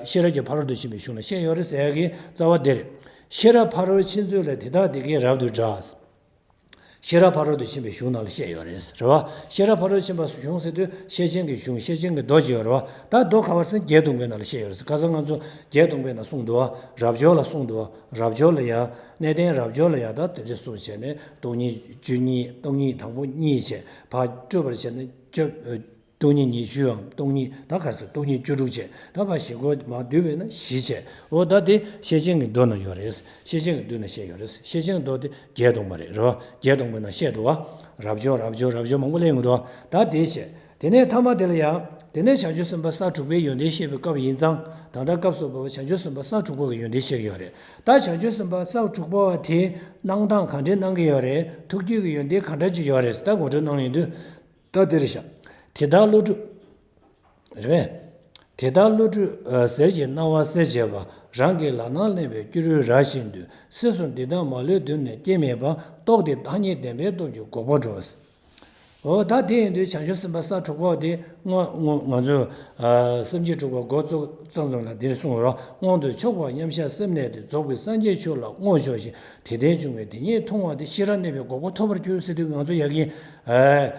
ཤེས་རབ་ཀྱི་ཕ་རོལ་ཏུ་ཕྱིན་པའི་གཞུང་ལ་བཤད་ཡོད་རེད་ཟེར་ཡ་གི་རྩ་བ་དེ་རེད། ཤེས་རབ་ཕ་རོལ་ཕྱིན་མཛོད་ལས། དེ་དག་འདི་སྐད་རབ་ཏུ་བསྒྲགས། ཤེས་རབ་ཕ་རོལ་ཏུ་ཕྱིན་པའི་གཞུང་ནང་ལ་བཤད་ཡོད་རེད། རེད་བ། ཤེས་རབ་ཕ་རོལ་ཕྱིན་པའི་གཞུང་ཟེར་དུས་ཤེར་ཕྱིན་གྱི་གཞུང་། ཤེར་ཕྱིན་གྱི་མདོ་ཅིག་ཡོད་རེད་བ། ད་མདོ་ག་བར་ཟེར་ན་བརྒྱད་སྟོང་པའི་ནང་ལ་བཤད་ཡོད་རེད། ཁ་སང་ང་ཚོ་བརྒྱད་སྟོང་པའི་ནང་གསུངས་འདུག་བ། རབ་འབྱོར་ལ་གསུངས་འདུག་བ། རབ་འབྱོར་ལ་ཡ། གནས་བརྟན་རབ་འབྱོར་ལ་ཡ། ད་དེ་འདྲ་གསུངས་བྱས་ནས་སྟོང་ཉིད་བཅུ་གཉིས། སྟོང་ཉིད་དང་པོ་གཉིས་བྱས། ཕར་སྤྲོས་པར་བྱས་ནས་བཅུ། སྟོང་ཉིད་ཉི་ཤུའམ་སྟོང་ཉིད། ད་ག་ཚོད། སྟོང་ཉིད་བཅུ་དྲུག་བྱས། ད་ཕར་བཞི་སྐོར་མར་བསྡུས་པས་ན་བཞི་བྱས། འོ་ད་དེ་ཤེར་ཕྱིན་གྱི་མདོ་ན་ཡོད་རེད། ཤེར་ཕྱིན་གྱི་མདོ་ན་བཤད་ཡོད་རེད། ཤེར་ཕྱིན་མདོ་དེ་བརྒྱད་སྟོང་པ་རེད། རེད་བ། བརྒྱད་སྟོང་པའི་ནང་བཤད་འདུག་བ། རབ་འབྱོར། རབ་འབྱོར། རབ་འབྱོར་མང་པོ་གླེང་གི་འདུག་བ། ད་དེ་བྱས། དེ་ནས་ཐ་མ་དེ་ལ་ཡང་། དེ་ནས་བྱང་ཆུབ་སེམས་དཔའ་ས་དྲུག་པའི་ཡོན་ཏན་བཤད་པའི་སྐབས་ཡིན་ཙང་། ད་ལྟ་སྐབས་སུ་བབ་པ་བྱང་ཆུབ་སེམས་དཔའ་ས་དྲུག་པ་གི་ཡོན་ཏན་བཤད་ཀྱི་ཡོད་རེད། ད་བྱང་ཆུབ་སེམས་དཔའ་ས་དྲུག་པ་བ་དེ་གནང་སྟངས་ག་འདྲའི་གནང་གི་ཡོད་རེད། ཐུགས་རྒྱུད་ཀྱི་ཡོན་ཏན་ག་འདྲ་ཅིག་ཡོད་རེད། ད་ངོ་སྤྲོད་གནང་ཡོང་དུས། ད་དེ་རེད་ཤག་དེ་དག་བློ་གྲོས། རེད་པས། དེ་ལྟར་བློ་གྲོས་ཟེར་གྱི་སྣང་བ་གསལ་བྱེད་པ། རང་གི་ལག་ན་གླེང་བའི་སྐྱུ་རུའི་རྭ་བཞིན་དུ། སྲིད་གསུམ་འདི་དག་མ་ལུས་དུས་ནས་སྐྱེ་མེད་པ། རྟོགས་ཏེ་བདག་ཉིད་བདེན་པའི་སྟོབས་ཀྱིས་འགོག་པར་འགྲོ། འོ་ད་དེ་ཡིན་དུས་བྱང་ཆུབ་སེམས་དཔའ་ས་དྲུག་པ་དེ་སྔོན་སྔོན་ང་ཚོས་ཨ་སེམས་བསྐྱེད་དྲུག་པ་འགོ་བཙུགས་ཙམ་ཙམ་ལ་འདིར་གསུངས་རོགས། སྔོན་དུ་ཆོག་པར་མཉམ་བཞག་སེམས་གནས་ཏེ། རྫོགས་པའི་སངས་རྒྱས་མཆོག་ལ་དངོས་ཕྱོགས་ཤིང་། དེ་ལྟར་བྱུང་བའི་དེ་ཉིད་མཐོང་བ་དེས། ཤེས་རབ་གནས་པས་འགོག་པ་ཐོབ་པར་འགྱུར་ཟེར་དུས་ང་ཚོ་ཡ་གི་ཨ་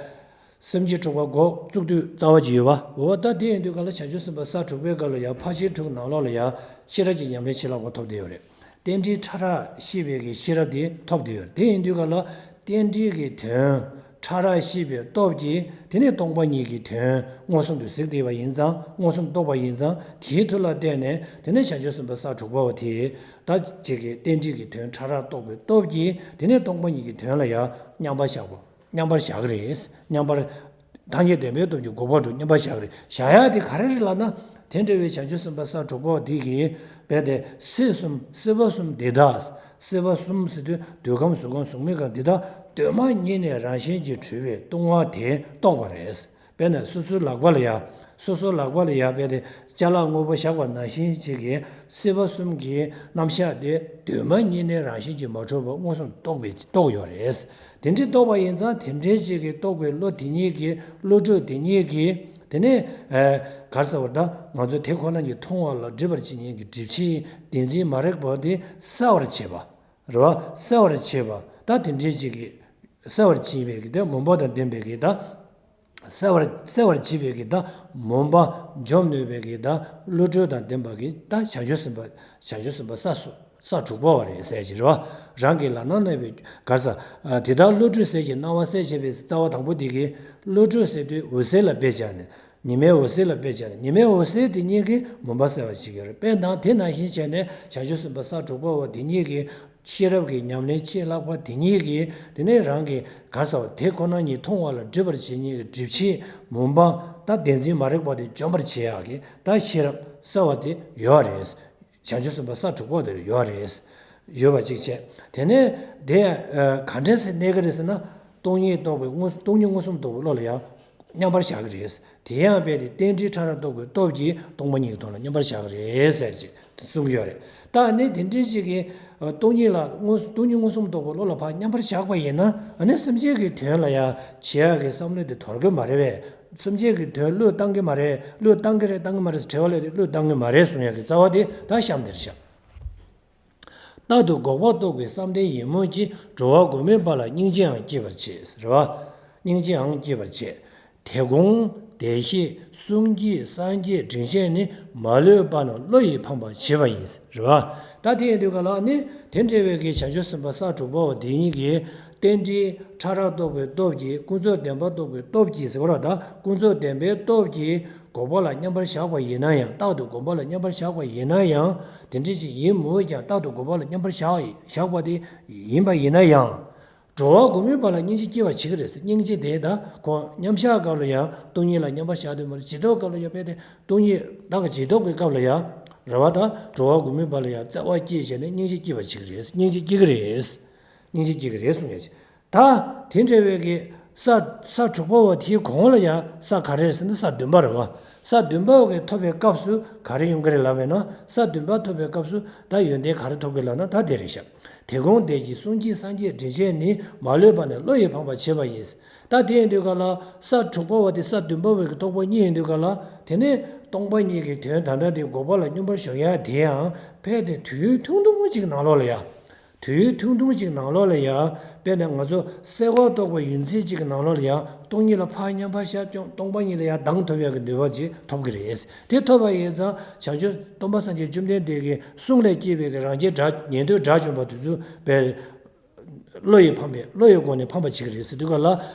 སེམས་བསྐྱེད་དྲུག་པ་འགོ་བཙུགས་དུས་རྩ་བ་ཅིག་ཡོད་པ། འོ་ད་དེ་ཡིན་དུས་ག་ལ་བྱང་ཆུབ་སེམས་དཔའ་ས་དྲུག་པའི་སྐབས་ལ་ཡང་ཕར་ཕྱིན་དྲུག་ནང་ལོགས་ལ་ཡང་ཤེས་རབ་ཀྱི་ཉམས་ལེན་བྱེད་ལ་གོ་ཐོབ་བསྡད་ཡོད་རེད། རྟེན་འབྲེལ་ཕྲ་རགས་ཤེས་པའི་གི་ཤེས་རབ་དེ་ཐོབ་བསྡད་ཡོད་རེད། དེ་ཡིན་དུས་ག་ལ་རྟེན་འབྲེལ་གྱི་དོན་ཕྲ་རགས་ཤེས་པའི་སྟོབས་ཀྱིས་དེ་ནས་སྟོང་པ་ཉིད་ཀྱི་དོན་མངོན་སུམ་དུ་གཟིགས་བསྡད་པ་ཡིན་ཙང་། མངོན་སུམ་རྟོགས་པ་ཡིན་ཙང་། དེའི་མཐུ་ལ་བརྟེན་ནས་དེ་ནས་བྱང་ཆུབ་སེམས་དཔའ་ས་དྲུག་པ་བ་དེས་ད་ཅིག་གི་རྟེན་འབྲེལ་གྱི་དོན་ཕྲ་རགས་རྟོགས་པའི་སྟོབས་ཀྱིས་དེ་ནས་སྟོང་པ་ཉིད་ཀྱི་དོན་ལ་ཡང་མཉམ་པར་བཞག་པ། མཉམ་པར་བཞག་གི་རེད། མཉམ་པར་ཐལ་འགྱུར་བདེན་པའི་སྟོབས་ཀྱིས་འགོག་པ་དྲུག་མཉམ་པར་བཞག་གི་རེད། བཞག་ཡག་དེ་ག་རེ་རེད་ལབ་ན། དེ་འདྲ་བའི་བྱང་ཆུབ་སེམས་དཔའ་ས་དྲུག་པ་འདི་གིས་རྦད་དེ་སྲིད་གསུམ་སྲིད་པ་གསུམ་འདི་དག་སྲིད་པ་གསུམ་ཟེར་དུས་འདོད་ཁམས་གཟུགས་ཁམས་གཟུགས་མེད་ཁམས་འདི་དག་གདོད་མ་ཉིད་ནས་རང་བཞིན་གྱིས་གྲུབ་པའི་ལྟུང་བ་དེ་རྟོགས་པ་རེད། དཔེར་ན་སོ་སོའི་ལག་པ་ལ་ཡ། སོ་སོའི་ལག་པ་ལ་ཡ་རྦད་དེ་ཅ་ལག་དངོས་པོ་བཞག་པ་ནང་བཞིན་ཅིག་གི་སྲིད་པ་གསུམ་གྱི་རྣམ་གཞག་དེ་གདོད་མ་ཉིད་ནས་རང་བཞིན་གྱིས་མ་གྲུབ་པ་མངོན་སུམ་རྟོགས་པའི་རྟོགས་ཡོད་རེད། དེ་འདྲའི་རྟོགས་པ་ཡིན་ཙང་དེ་འདྲའི་ཅིག་གི་རྟོགས་པའི་བློ་དེ་ཉིད་ཀྱིས་བློ་གྲོས་དེ་ཉིད་ཀྱིས་དེ་ནས་ཨ་ག་རེ་ཟེར་བ་ད་ང་ཚོ་དེ་ཁོ་ན་ཉིད་མཐོང་བ་ལ་སྒྲིབ་པར་བྱེད་མཁན་གྱི་སྒྲིབ་བྱེད་བདེན་འཛིན་མ་རིག་པ་དེ་བསལ་བར་བྱེད་པ། རེད་བ། བསལ་བར་བྱེད་པ། ད་དེ་འདྲའི་ཅིག་གི་བསལ་བར་བྱེད་པའི་གི་དེ་མུན་པ་དང་ལྡན་པའི་གི་ད། བསལ་བར་བསལ་བར་བྱེད་པའི་གི་ད་མུན་པ་འཇོམས་ནུས་པའི་གི་ད་བློ་གྲོས་དང་ལྡན་པ་གི་ད་བྱང་ཆུབ་སེམས་དཔའ་བྱང་ཆུབ་སེམས་དཔའ་ས་སོ་ས་དྲུག་པ་བ་རེད་ཟེར་གྱི་རེད་བ། རང་གི་ལག་ན་གནས་པའི་ག་ས་དེ་ལྟར་བློ་གྲོས་གསལ་གྱི་སྣང་བ་གསལ་བྱེད་པའི་རྩ་བ་དང་པོ་དེ་གི་བློ་གྲོས་ཟེར་དུས་འོད་གསལ་ལ་དཔེ་བྱས་ནས། ཉི་མའི་འོད་ཟེར་ལ་དཔེ་བྱས་ན་ཉི་མའི་འོད་ཟེར་དེ་ཉིད་ཀྱིས་མུན་པ་སེལ་བར་བྱེད་ཀྱི་རེད། དཔེ་ན་དེ་ནང་བཞིན་བྱས་ནས་བྱང་ཆུབ་སེམས་དཔའ་ས་དྲུག་པ་བ་དེ་ཉིད་ཀྱིས་ཤེས་རབ་ཀྱི་ཉམས་ལེན་བྱེད་ལྷག་པ་དེ་ཉིད་ཀྱིས་དེ་ནས་རང་གི་ག་ས་བ་དེ་ཁོ་ན་ཉིད་མཐོང་བ་ལ་སྒྲིབ་པར་བྱེད་མཁན་གྱི་སྒྲིབ་བྱེད་མུན་པ་ད་བདེན་འཛིན་མ་རིག་པ་དེ་འཇོམས་པར་བྱེད་ཡག་གི་ད་ཤེས་རབ་གསལ་བ་དེ་ཡོད་རེད། བྱང་ཆུབ་སེམས་དཔའ་ས་དྲུག་པ་དེར་ཡོད་རེད། ཡོད་པ་གཅིག་བྱས། དེ་ནས་དེ་ཨ་ག་འདྲས་སེ་གནས་ཀྱི་རེད་ཟེར་ན། སྟོང་ཉིད་རྟོགས་པའི་མངོན་སྟོང་ཉིད་མངོན་སུམ་རྟོགས་པའི་བློ་ལ་ཡང་མཉམ་པར་བཞག་གི་རེད། དེ་ཡང་རྦད་དེ་རྟེན་འབྲེལ་ཕྲ་རགས་རྟོགས་པའི་སྟོབས་ཀྱིས་སྟོང་པ་ཉིད་ཀྱི་དོན་ལ་མཉམ་པར་བཞག་གི་རེད་ཟེར་ཅིག་གསུང་གི་ཡོད་རེད། ད་ནི་དེ་འདྲའི་ཅིག་གིས་ཨ་སྟོང་ཉིད་ལ་མངོན་སྟོང་ཉིད་མངོན་སུམ་རྟོགས་པའི་བློ་ལ་ཕར་མཉམ་པར་བཞག་པ་ཡིན་ན། ཨ་ནི་སེམས་ཅན་གྱི་དོན་ལ་ཡང་བྱེད་ཡག་གི་བསམ་བློ་དེ་དོར་གི་མ་རེད་པས། སེམས་ཅན་གྱི་དོན་བློས་བཏང་གི་མ་རེད། བློས་བཏང་གི་རེད་བཏང་གི་མ་རེད་ཟེར་དྲི་བ་སླེབས་དུས་བློས་བཏང་གི་མ་རེད་གསུང་ཡག་གི་རྩ་བ་དེ་ད་གཤམ་དེར་བཞག་རྟག་ཏུ་འགོག་པ་རྟོགས་པའི་བསམ་གཏན་ཡིད་སྨོན་གྱིས། འགྲོ་བ་མགོན་མེད་པ་ལ་སྙིང་རྗེའང་སྐྱེད་པར་བྱེད། རེད་བ། སྙིང་རྗེའང་སྐྱེད་པར་བྱེད། དེ་དགོངས་བདེ་གཤེགས་གསུང་སྐྱེས་སངས་རྒྱས་དྲིན་ཅན་ནི། མ་ལུས་པ་རྣམས་བློ་ཡིས་འཕངས་པར་བྱེད་པ་ཡིན། རེད་བ། ད་དེ་ཡིན་དུས་ག་ལ་ནི་དེ་འདྲ་བའི་གི་བྱང་ཆུབ་སེམས་དཔའ་ས་དྲུག་པ་བ་དེ་ཉིད་ཀྱིས་རྟེན་འབྲེལ་ཕྲ་རགས་རྟོགས་པའི་སྟོབས་ཀྱིས། ཀུན་རྫོབ་བདེན་པ་རྟོགས་པའི་སྟོབས་ཀྱིས་ཟེར་བ་ར། ད་ཀུན་རྫོབ་བདེན་པའི་སྟོབས་ཀྱིས་འགོག་པ་ལ་མཉམ་པར་བཞག་པ་ཡིན་ན་ཡང་། རྟག་ཏུ་འགོག་པ་ལ་མཉམ་པར་བཞག་པ་ཡིན་ན་ཡང་། དེ་འདྲ་ཅིག་ཡིད་སྨོན་ཀྱང་རྟག་ཏུ་འགོག་པ་ལ་མཉམ་པར་བཞག་བཞག་པ་དེ་ཡིན་པ་ཡིན་ན་ཡང་། འགྲོ་བ་མགོན་མེད་པ་ལ་སྙིང་རྗེ་སྐྱེ་བར་བྱེད་ཀྱི་རེད་ཟེར། སྙིང་རྗེ་དེ་ད་ཁོ་མཉམ་བཞག་སྐབས་ལ་ཡང་སྟོང་ཉིད་ལ་མཉམ་པར་བཞག་དུས་མ་རེད། བྱིས་སྟོབས་སྐབས་ལ་ཡང་དཔེ་དེ་སྟོང་ཉིད་བདག་གི་བྱིས་སྟོབས་ཀྱི་སྐབས་ལ་ཡང་རེད་བ། ད་འགྲོ་བ་མགོན་མེད་པ་ལ་ཡང་བརྩེ་བ་སྐྱེས་བྱས་ནས་སྙིང་རྗེ་སྐྱེ་བར་བྱེད་ཀྱི་རེད། སྙིང་རྗེ་སྐྱེ་གི་རེད། སྙིང་རྗེ་སྐྱེ་གི་རེད་གསུང་ཡ་ཅིག་ད་དེ་འདྲ་བའི་གི་ས་ས་དྲུག་པ་བ་དེའི་གོང་ལ་ཡང་ས་ག་རེ་རེད་ཟེར་ན་ས་བདུན་པ་རེད་བ། ས་བདུན་པ་བ་གི་ཐོབ་པའི་སྐབས་སུ་ག་རེ་ཡོང་གི་རེད་ལབ་པས་ན། ས་བདུན་པ་ཐོབ་པའི་སྐབས་སུ་ད་ཡོན་ཏན་ག་རེ་ཐོབ་གི་ལབ་ན། ད་དེ་རེད་ཤག་དེ་དགོངས་བདེ་གཤེགས་གསུང་སྐྱེས་སངས་རྒྱས་དྲིན་ཅན་ནི། མ་ལུས་པ་རྣམས་བློ་ཡིས་འཕངས་པར་བྱེད་པ་ཡིན། ད་དེ་ཡིན་དུས་ག་ལ་ས་དྲུག་པ་བ་དེ་ས་བདུན་པ་བ་གི་རྟོགས་པ་གཉིས་ཡིན་དུས་ག་ལ། དེ་ནས་སྟོང་པ་ཉིད་ཀྱི་དོན་ད་ལྟ་དེ་འགོག་པ་ལ་སྙོམས་པར་ཞུགས་ཡ་དེ་ཡང་ཕལ་ཏེ་དུས་ཐུང་ཐུང་ཅིག་ནང་ལོགས་ལ་ཡ། དུས་ཐུང་ཐུང་ཅིག་ནང་ལོགས་ལ་ཡ། དཔེར་ན་ང་ཚོ་སེལ་བ་རྟོགས་པའི་ཡུན་ཚད་ཅིག་གི་ནང་ལོགས་ལ་ཡ། སྟོང་ཉིད་ལ་ཕར་མཉམ་པར་བཞག་ཀྱང་སྟོང་པ་ཉིད་ལ་ཡ་གདེང་ཐོབ་ཡག་གི་ནུས་པ་ཅིག་ཐོབ་ཀྱི་རེད། དེ་ཐོབ་པ་ཡིན་ཙང་བྱང་ཆུབ་སྟོན་པ་སངས་རྒྱས་བཅོམ་ལྡན་འདས་ཀྱི་གསུང་ལས་སྐྱེས་པའི་གི་རང་རྒྱལ་དགྲ་ཉན་ཐོས་དགྲ་བཅོམ་པ་དེ་ཚོ་བས་བློ་ཡིས་འཕངས་པའི་བློ་ཡི་སྒོ་ནས་འཕངས་པ་བྱེད་ཀྱི་རེད་ཟེར་དུས་ག་ལ།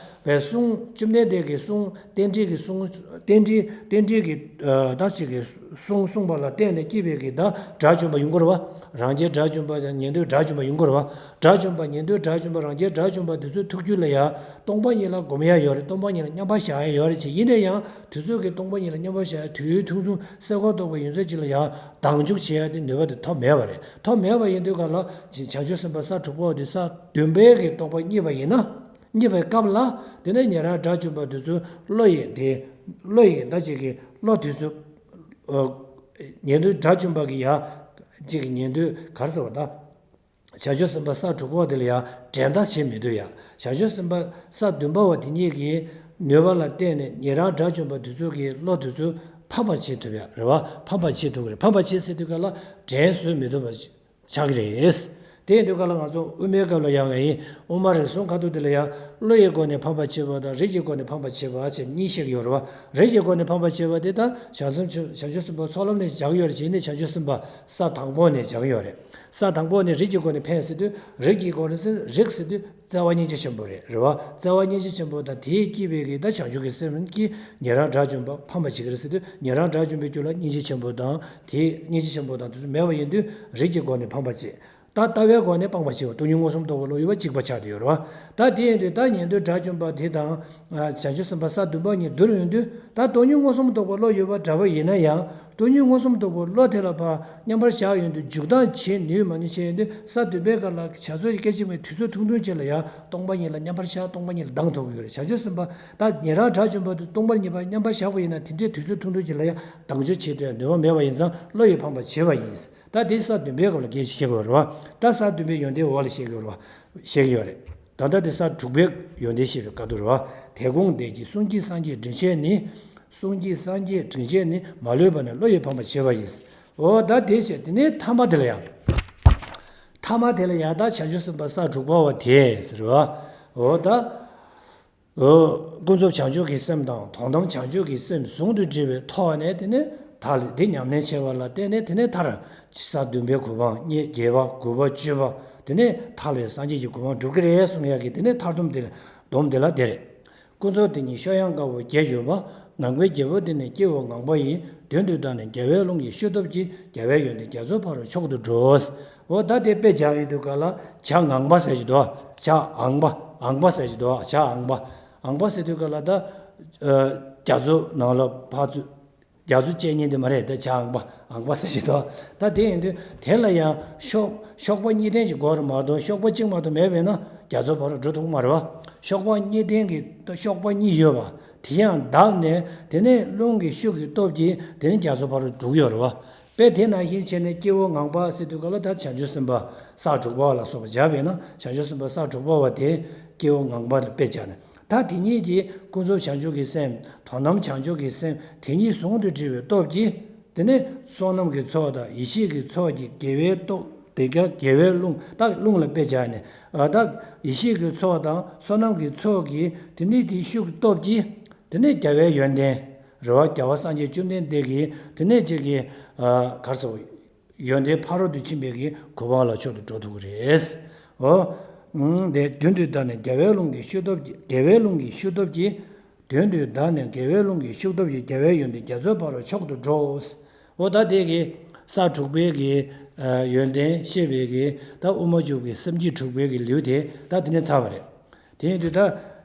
བས་གསུང་བཅོམ་ལྡན་འདས་ཀྱི་གསུང་རྟེན་འབྲེལ་གྱི་གསུང་རྟེན་འབྲེལ་རྟེན་འབྲེལ་གྱི་ཨ་ད་ཅིག་གི་གསུང་གསུངས་པ་ལ་བརྟེན་ནས་སྐྱེས་པའི་གི་ད་དགྲ་བཅོམ་པ་ཡོང་གི་རེད་བ། རང་རྒྱལ་དགྲ་བཅོམ་པ་དང་ཉན་ཐོས་དགྲ་བཅོམ་པ་ཡོང་གི་རེད་བ། དགྲ་བཅོམ་པ་ཉན་ཐོས་དགྲ་བཅོམ་པ་རང་རྒྱལ་དགྲ་བཅོམ་པ་དེ་ཚོའི་ཐུགས་རྒྱུད་ལ་ཡ་སྟོང་པ་ཉིད་ལ་སྒོམ་ཡ་ཡོད་རེད། སྟོང་པ་ཉིད་ལ་མཉམ་པར་བཞག་ཡ་ཡོད་རེད་ཅེས། ཡིན་ན་ཡང་དེ་ཚོ་གི་སྟོང་པ་ཉིད་ལ་མཉམ་པར་བཞག་ཡ་དུས་ཐུང་ཐུང་སེལ་བ་རྟོགས་པའི་ཡུན་ཚད་ཅིག་ལ་ཡ་གདེང་འཇོག་བྱེད་ཡ་དེ་ནུས་པ་དེ་ཐོབ་མེད་པ་རེད། ཐོབ་མེད་པ་ཡིན་དུས་ག་ལ་བྱང་ཆུབ་སེམས་དཔའ་ས་དྲུག་པ་དེ་ས་བདུན་པའི་གི་རྟོགས་པ་རྙེད་པ་ཡིན་ན། རྙེད་པའི་སྐབས་ལ་དེ་ནས་ཉན་རང་དགྲ་བཅོམ་པ་དེ་ཚོའི་བློ་ཡི་དེ་བློ་ཡི་ད་ཅིག་གི་བློ་དེ་ཚོ་ཉན་ཐོས་དགྲ་བཅོམ་པ་གི་ཡ་ཅིག་གི་ཉན་ཐོས་ག་རེ་ཟེར་བ་ད། བྱང་ཆུབ་སེམས་དཔའ་ས་དྲུག་པ་དེ་ལ་ཡང་འགྲན་ཟླ་བྱེད་མི་ཐུབ་ཡ། བྱང་ཆུབ་སེམས་དཔའ་ས་བདུན་པ་བ་དེ་ཉིད་ཀྱི་ནུས་པ་ལ་བརྟེན་ནས་ཉན་རང་དགྲ་བཅོམ་པ་དེ་ཚོ་གི་བློ་དེ་ཚོ་ཕམ་པར་བྱེད་ཐུབ་ཡ་རེད་བ། ཕམ་པར་བྱེད་ཐུབ་ཀྱི་རེད། ཕམ་པར་བྱེད་ཟེར་དུས་ག་ལ་འགྲན་བཟོད་མི་ཐུབ་པ་ཆགས་ཀྱི་རེད། དེ་ཡིན་དུས་ག་ལ་ང་ཚོ་དབུ་མའི་སྐབས་ལ་ཡང་ཡིན། དབུ་མ་རིགས་གསུམ་ཁ་ཐུག་དེ་ལ་ཡང་བློ་ཡི་སྒོ་ནས་ཕམ་པར་བྱེད་པ་དང་རིགས་ཀྱི་སྒོ་ནས་ཕམ་པར་བྱེད་པ་བྱས་གཉིས་བཤད་ཀྱི་ཡོད་རེད་བ། རིགས་ཀྱི་སྒོ་ནས་ཕམ་པར་བྱེད་པ་དེ་ད་བྱང་སེམས་ཆོས་བྱང་ཆུབ་སེམས་དཔའ་ཚོགས་ལམ་ནས་སྦྱང་གི་ཡོད་རེད། བྱས་ནས་བྱང་ཆུབ་སེམས་དཔའ་ས་དང་པོ་ནས་སྦྱང་གི་ཡོད་རེད། ས་དང་པོ་ནས་རིགས་ཀྱི་སྒོ་ནས་ཕན་ཟེར་དུས། རིགས་ཀྱི་སྒོ་ནས་ཟེར། རིགས་ཟེར་དུས་བརྩེ་བ་སྙིང་རྗེ་ཆེན་པོ་རེད། རེད་བ། བརྩེ་བ་སྙིང་རྗེ་ཆེན་པོ་དང་དེས་སྐྱེས་པའི་གི་ད་བྱང་ཆུབ་ཀྱི་སེམས་ཀྱིས་ཉན་རང་དགྲ་བཅོམ་པ་ཕམ་པར་བྱེད་ཀྱི་རེད་ཟེར་དུས། ཉན་རང་དགྲ་བཅོམ་པའི་རྒྱུ་ལ་སྙིང་རྗེ་ཆེན་པོ་དང་དེས་སྙིང་རྗེ་ཆེན་པོ་དང་དེ་ཚོ་མེད་པ་ཡིན་དུས་རིགས་ཀྱི་སྒོ་ནས་ཕམ་པར་བྱེད། ད་ལྟ་བའི་སྒོ་ནས་སྤང་བར་བྱེད་པ། སྟོང་ཉིད་མངོན་སུམ་རྟོགས་པའི་བློ་ཡོད་པ་གཅིག་པ་ཆགས་བསྡད་ཡོད་རེད་བ། ད་དེ་ཡིན་དུས་ད་ཉན་ཐོས་དགྲ་བཅོམ་པ་དེ་དང་། ཨ། བྱང་ཆུབ་སེམས་དཔའ་ས་བདུན་པ་གཉིས་བསྡུར་ཡོང་དུས། ད་སྟོང་ཉིད་མངོན་སུམ་རྟོགས་པའི་བློ་ཡོད་པ་འདྲ་པོ་ཡིན་ན་ཡང་། སྟོང་ཉིད་མངོན་སུམ་རྟོགས་པའི་བློ་དེ་ལ་ཕར་མཉམ་པར་བཞག་ཡོང་དུས་འཇུག་ལྡོག་བྱེད་ནུས་མ་ནུས་བྱས་ཡོང་དུས། ས་བདུན་པའི་སྐབས་ལ་བྱ་རྫོགས་ཀྱི་སྐད་ཅིག་མའི་དུས་ཚོད་ཐུང་ཐུང་ཅིག་ལ་ཡང་སྟོང་པ་ཉིད་ལ་མཉམ་པར་བཞག་སྟོང་པ་ཉིད་ལ་གདེང་ཐོབ་ཀྱི་ཡོད་རེད། བྱང་ཆུབ་སེམས་དཔའ་ད་ཉན་རང་དགྲ་བཅོམ་པ་དེ་སྟོང་པ་ཉིད་ལ་མཉམ་པར་བཞག་པ་ཡིན་ན། དེ་འདྲའི་དུས་ཚོད་ཐུང་ཐུང་ཅིག་ལ་ཡང་གདེང་འཇོག་བྱེད་ཐུབ་ཡ་ནུས་པ་མེད་པ་ཡིན་ཙང་བློ་ཡིས་ཕམ་པར་བྱེད་པ་ཡིན། ད་དེ་ས་བདུན་པའི་སྐབས་ལ་སྐད་ཆ་བཤད་ཀྱི་ཡོད་རེད་བ། ད་ས་བདུན་པའི་ཡོན་ཏན་འོག་ལ་བཤད་ཀྱི་ཡོད་རེད་བ། བཤད་ཀྱི་ཡོད་རེད། ད་ལྟ་དེ་ས་དྲུག་པའི་ཡོན་ཏན་བཤད་པའི་སྐབས་དུ་རེད་བ། དེ་དགོངས་འདས་ཀྱི་གསུང་གཅིག་སངས་རྒྱས་དྲིན་ཆེན་ནི། གསུང་གཅིག་སངས་རྒྱས་དྲིན་ཆེན་ནི། མ་ལུས་པ་ནི་བློ་ཡིས་ཕམ་པར་བྱེད་པ་ཡིན། འོ་ད་དེ་བྱས། དེ་ནས་ཐ་མ་དེ་ལ་ཡང་། ཐ་མ་དེ་ལ་ཡང་ད་བྱང་ཆུབ་སེམས་དཔའ་ས་དྲུག་པ་བ་དེ་ཟེར་བ། འོ་ད། ཨོ། ཀུན་རྫོབ་བྱང་ཆུབ་ཀྱི་སེམས་དང་དོན་དམ་བྱང་ཆུབ་ཀྱི་སེམས་ཟུང་དུ་འབྲེལ་བའི་ཐོག་ནས། དེ་ནས་མཐར་ལ་དེ་ཉམས་ལེན་བྱས་པ་ལ་བརྟེན་ནས། དེ་ནས་མཐར་ས་བདུན་པའི་གོ་འཕང་བརྙེས། བརྒྱད་པ། དགུ་པ། བཅུ་པ། དེ་ནས་མཐར་ལ་སངས་རྒྱས་ཀྱི་གོ་འཕང་འགྲུབ་ཀྱི་རེད་གསུང་ཡག་གི་དེ་ནས་མཐར་སྡོམ་དེ། སྡོམ་དེ་ལ་དེ་རེད། ཀུན་རྫོབ་དེ་ཉིད་གཤོག་ཡངས་དཀར་པོ་བརྒྱད་ཡོད་པ། ངང་པའི་རྒྱལ་པོ་དེ་ནི་སྐྱེ་བོ་ངང་པ་ཡི། དོན་དུ་བདག་ནི་རྒྱལ་བའི་ཀླུང་གི་ཤུགས་སྟོབས་ཀྱིས། རྒྱལ་བའི་ཡོན་ཏན་རྒྱ་མཚོ་ཕ་རོལ་མཆོག་ཏུ་འགྲོ། འོ་ད་དེ་དཔེ་སྦྱར་ཡོང་དུས་ག་ལ་བྱ་ངང་པ་ཟེར་གྱི་འདུག་བྱ་ངང་པ། ངང་པ་ཟེར་གྱི་འདུག་བྱ་ངང་པ། ངང་པ་ཟེར་དུས་ག་ལ་ད། ཨ། རྒྱ་མཚོ་ནང་ལ་ཕར་ཚུར། རྒྱ་མཚོ་བཅད་ཉེན་དེ་མ་རེད། ད་བྱ་ངང་པ། ངང་པ་ཟེར་གྱི་འདུག་ད་དེ་ཡིན་དུས་དེ་ལ་ཡང་གཤོག་གཤོག་པ་གཉིས་ལྡན་གྱི་སྒོ་རུ་མ་གཏོགས་གཤོག་པ་གཅིག་མ་གཏོགས་མེད་པས་ན་རྒྱ་མཚོ་ཕ་རོལ་འགྲོ་ཐུབ་ཀྱི་མ་རེད་བ། གཤོག་པ་གཉིས་ལྡན་གྱི་གཤོག་པ་གཉིས་ཡོད་པ། དེ་ཡང་བརྡབས་ནས་དེ་ནས་རླུང་གི་ཤུགས་ཀྱི་སྟོབས་ཀྱིས་དེ་ནས་རྒྱ་མཚོ་ཕ་རོལ་འགྲོ་གི་ཡོད་རེད་བ། དཔེ་དེ་ནང་བཞིན་བྱས་ནས་སྐྱེ་བོ་ངང་པ་ཟེར་དུས་ག་ལ་ད་བྱང་ཆུབ་སེམས་དཔའ་ས་དྲུག་པ་བ་ལ་སོགས་པ་སྦྱར་བས་ན། བྱང་ཆུབ་སེམས་དཔའ་ས་དྲུག་པ་བ་དེ་སྐྱེ་བོ་ངང་པ་ལ་དཔེ་སྦྱར་ནས། ད་དེ་ཉིད་ཀྱིས་ཀུན་རྫོབ་བྱང་ཆུབ་ཀྱི་སེམས། དོན་དམ་བྱང་ཆུབ་ཀྱི་སེམས་དེ་ཉིད་ཟུང་དུ་འབྲེལ་བའི་སྟོབས་ཀྱིས། དེ་ནས་བསོད་ནམས་ཀྱི་ཚོགས་དང་ཡེ་ཤེས་ཀྱི་ཚོགས་ཀྱིས་རྒྱལ་བའི་སྟོབས། དེ་ག་རྒྱལ་བའི་རླུང་། ད་རླུང་ལ་དཔེ་སྦྱར་ནས། ཨ། ད་ཡེ་ཤེས་ཀྱི་ཚོགས་དང་བསོད་ནམས་ཀྱི་ཚོགས་ཀྱིས་དེ་ནས་དེའི་ཤུགས་ཀྱི་སྟོབས་ཀྱིས་དེ་ནས་རྒྱལ་བའི་ཡོན་ཏན་རེད་བ། རྒྱལ་བ་སངས་རྒྱས་བཅོམ་ལྡན་འདས་ཀྱི་དེ་ནས་ཅིག་གི། ཨ། ག་རེ་ཟེར། ཡོན་ཏན་ཕ་རོལ་ཏུ་ཕྱིན་པའི་གི་གོ་འཕང་ལ་མཆོག་ཏུ་འགྲོ་ཐུབ་ཀྱི་རེད། འོ། ཨང་། དེ་དོན་དུ་བདག་ནི་རྒྱལ་བའི་ཀླུང་གི་ཤུགས་སྟོབས་ཀྱིས། རྒྱལ་བའི་ཀླུང་གི་ཤུགས་སྟོབས་ཀྱིས། དོན་དུ་བདག་ནི་རྒྱལ་བའི་ཀླུང་གི་ཤུགས་སྟོབས་ཀྱིས། རྒྱལ་བའི་ཡོན་ཏན་རྒྱ་མཚོའི་ཕ་རོལ་མཆོག་ཏུ་འགྲོ། འོ་ད་དེ་གི་ས་དྲུག་པའི་གི། ཨ། ཡོན་ཏན་བཤད་པའི་གི་ད་དབུ་མ་འཇུག་པའི་སེམས་བསྐྱེད་དྲུག་པའི་གི་ལེའུ་དེ་ད་དེ་ནས་ཚར་བ་རེད། དེ་ཡིན་དུས་ད་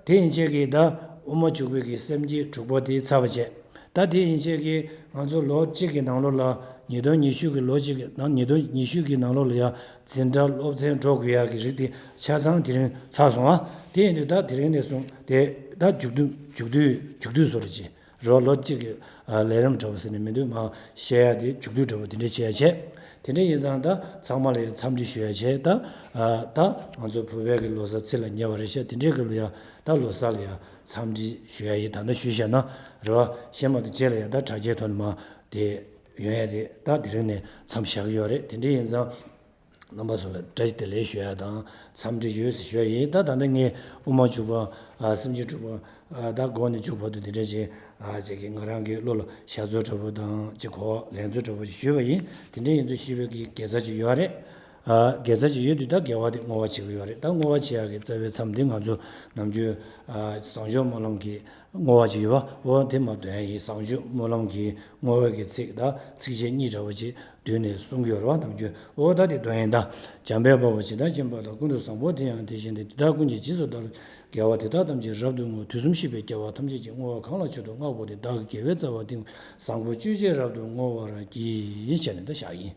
དེ་ཡན་ཆད་ཀྱི་ད་དབུ་མ་འཇུག་པའི་གི་སེམས་བསྐྱེད་དྲུག་པ་དེ་ཚར་བ་བྱས། ད་དེ་ཡན་ཆད་ཀྱི་ང་ཚོ་ལོ་གཅིག་གི་ནང་ལོགས་ལ། ཉིས་སྟོང་ཉི་ཤུ་གི་ལོ་གཅིག་གི་ནང་། ཉིས་སྟོང་ཉི་ཤུ་གི་ནང་ལོགས་ལ་ཡང་འཛིན་གྲྭ་སློབ་ཚན་འགྲོ་དགོས་ཡག་གི་རིགས་དེ་ཆ་ཚང་དེ་རིང་ཚར་སོང་ཨ། དེ་ཡིན་དུས་ད་དེ་རིང་ནས་བཟུང་དེ་ད་མཇུག་བསྡུ། མཇུག་བསྡུ། མཇུག་བསྡུ་བཟོ་འདྲ་ཅིག་རེད་བ། ལོ་གཅིག་གི། ཨ། ལས་རིམ་འདྲ་པོ་ཟེར་ནས་མི་འདུག་མ། བཤད་ཡ་དེ་མཇུག་བསྡུ་འདྲ་པོ་དེ་འདྲ་བྱས་བྱས། དེ་འདྲ་ཡིན་ཙང་ད་ཚང་མ་ལ་ཡང་འཚམས་འདྲི་ཞུ་ཡ་བྱས། ད། ཨ། ད་ང་ཚོ་བོད་པའི་གི་ལོ་གསར་ཚེས་ལ་ཉེ་བ་རེད་ཤག་དེ་འདྲའི་སྐབས་ལ་ཡང་ད་ལོ་གསར་ལ་ཡང་འཚམས་འདྲི་ཞུ་ཡ་ཡིན། ད་ལྟ་ཞུས་བཞག་ན་རེད་བ། གཞན་མ་གཏོགས་རྗེས་ལ་ཡང་ད་དྲ་རྒྱའི་ཐོག་ནས་མ་དེ་ཡོང་ཡ་རེད། ད་དེ་རིང་ནས་མཚམས་བཞག་གི་ཡོད་རེད། དེ་འདྲ་ཡིན་ཙང་། རྣམ་པ་ཚོ་ལ་བཀྲ་ཤིས་བདེ་ལེགས་ཞུ་ཡ་དང་འཚམས་འདྲི་ཡོད་ཟེར་ཞུ་ཡ་ཡིན། ད་ད་ལྟ་ངས་དབུ་མ་འཇུག་པ། ཨ། སེམས་བསྐྱེད་དྲུག་པ། ཨ། ད་འགོ་ནས་མཇུག་བར་དུ་འདི་འདྲ་ཅིག་ཨ། ཅིག་གི་ང་རང་གི་བློ་ལ་ཞལ་རྫོགས་འདྲ་པོ་དང་ཅིག་གོ་ལན་ཚུལ་འདྲ་པོ་ཅིག་ཞུས་པ་ཡིན། དེ་འདྲ་ཡིན་ཚུལ་ཞུས་པའི་གི་དགེ་རྩ་ཅིག་ཡོད་རེད། ཨ། དགེ་རྩ་ཅིག་ཡོད་དུས་ད་དགེ་བ་དེ་བསྔོ་བ་བྱེད་ཀྱི་ཡོད་རེད། ད་བསྔོ་བ་བྱེད་ཡག་གི་རྩ་བའི་མཚམས་དེ་ང་ཚོ་ནམ་རྒྱུན། ཨ། བཟང་སྤྱོད་སྨོན་ལམ་གྱི་བསྔོ་བ་ཅིག་ཡོད་པ། འོ་དེ་མ་འདོན་ཡ་ཡིན། བཟང་སྤྱོད་སྨོན་ལམ་གྱི་བསྔོ་བའི་གི་ཚིག་ད་ཚིགས་བཅད་གཉིས་འདྲ་པོ་ཅིག་བསྡུས་ནས་གསུང་གི་ཡོད་རེད་བ། ནམ་རྒྱུན། འོ་ད་དེ་འདོན་ཡིན། ད་འཇམ་དཔལ་དཔའ་བོས་ཇི་ལྟར་མཁྱེན་པ་དང་། ཀུན་ཏུ་བཟང་པོ་དེ་ཡང་དེ་བཞིན་ཏེ། དེ་དག་ཀུན་གྱི་རྗེས་སུ་བདག་སློབ་ཀྱི། དགེ་བ་དེ་དག་ཐམས་ཅད་རབ་ཏུ་བསྔོ། དུས་གསུམ་གཤེགས་པའི་རྒྱལ་བ་ཐམས་ཅད་ཀྱིས། བསྔོ་བ་གང་ལ་མཆོག་ཏུ་བསྔགས་པ་དེས། བདག་གི་དགེ་བའི་རྩ་བ་བསྟེན། བཟང་པོ་སྤྱོད་ཕྱིར་རབ་ཏུ་བསྔོ་བར་བགྱི། ཞེས་ནས་ད་བཞག་ཡིན།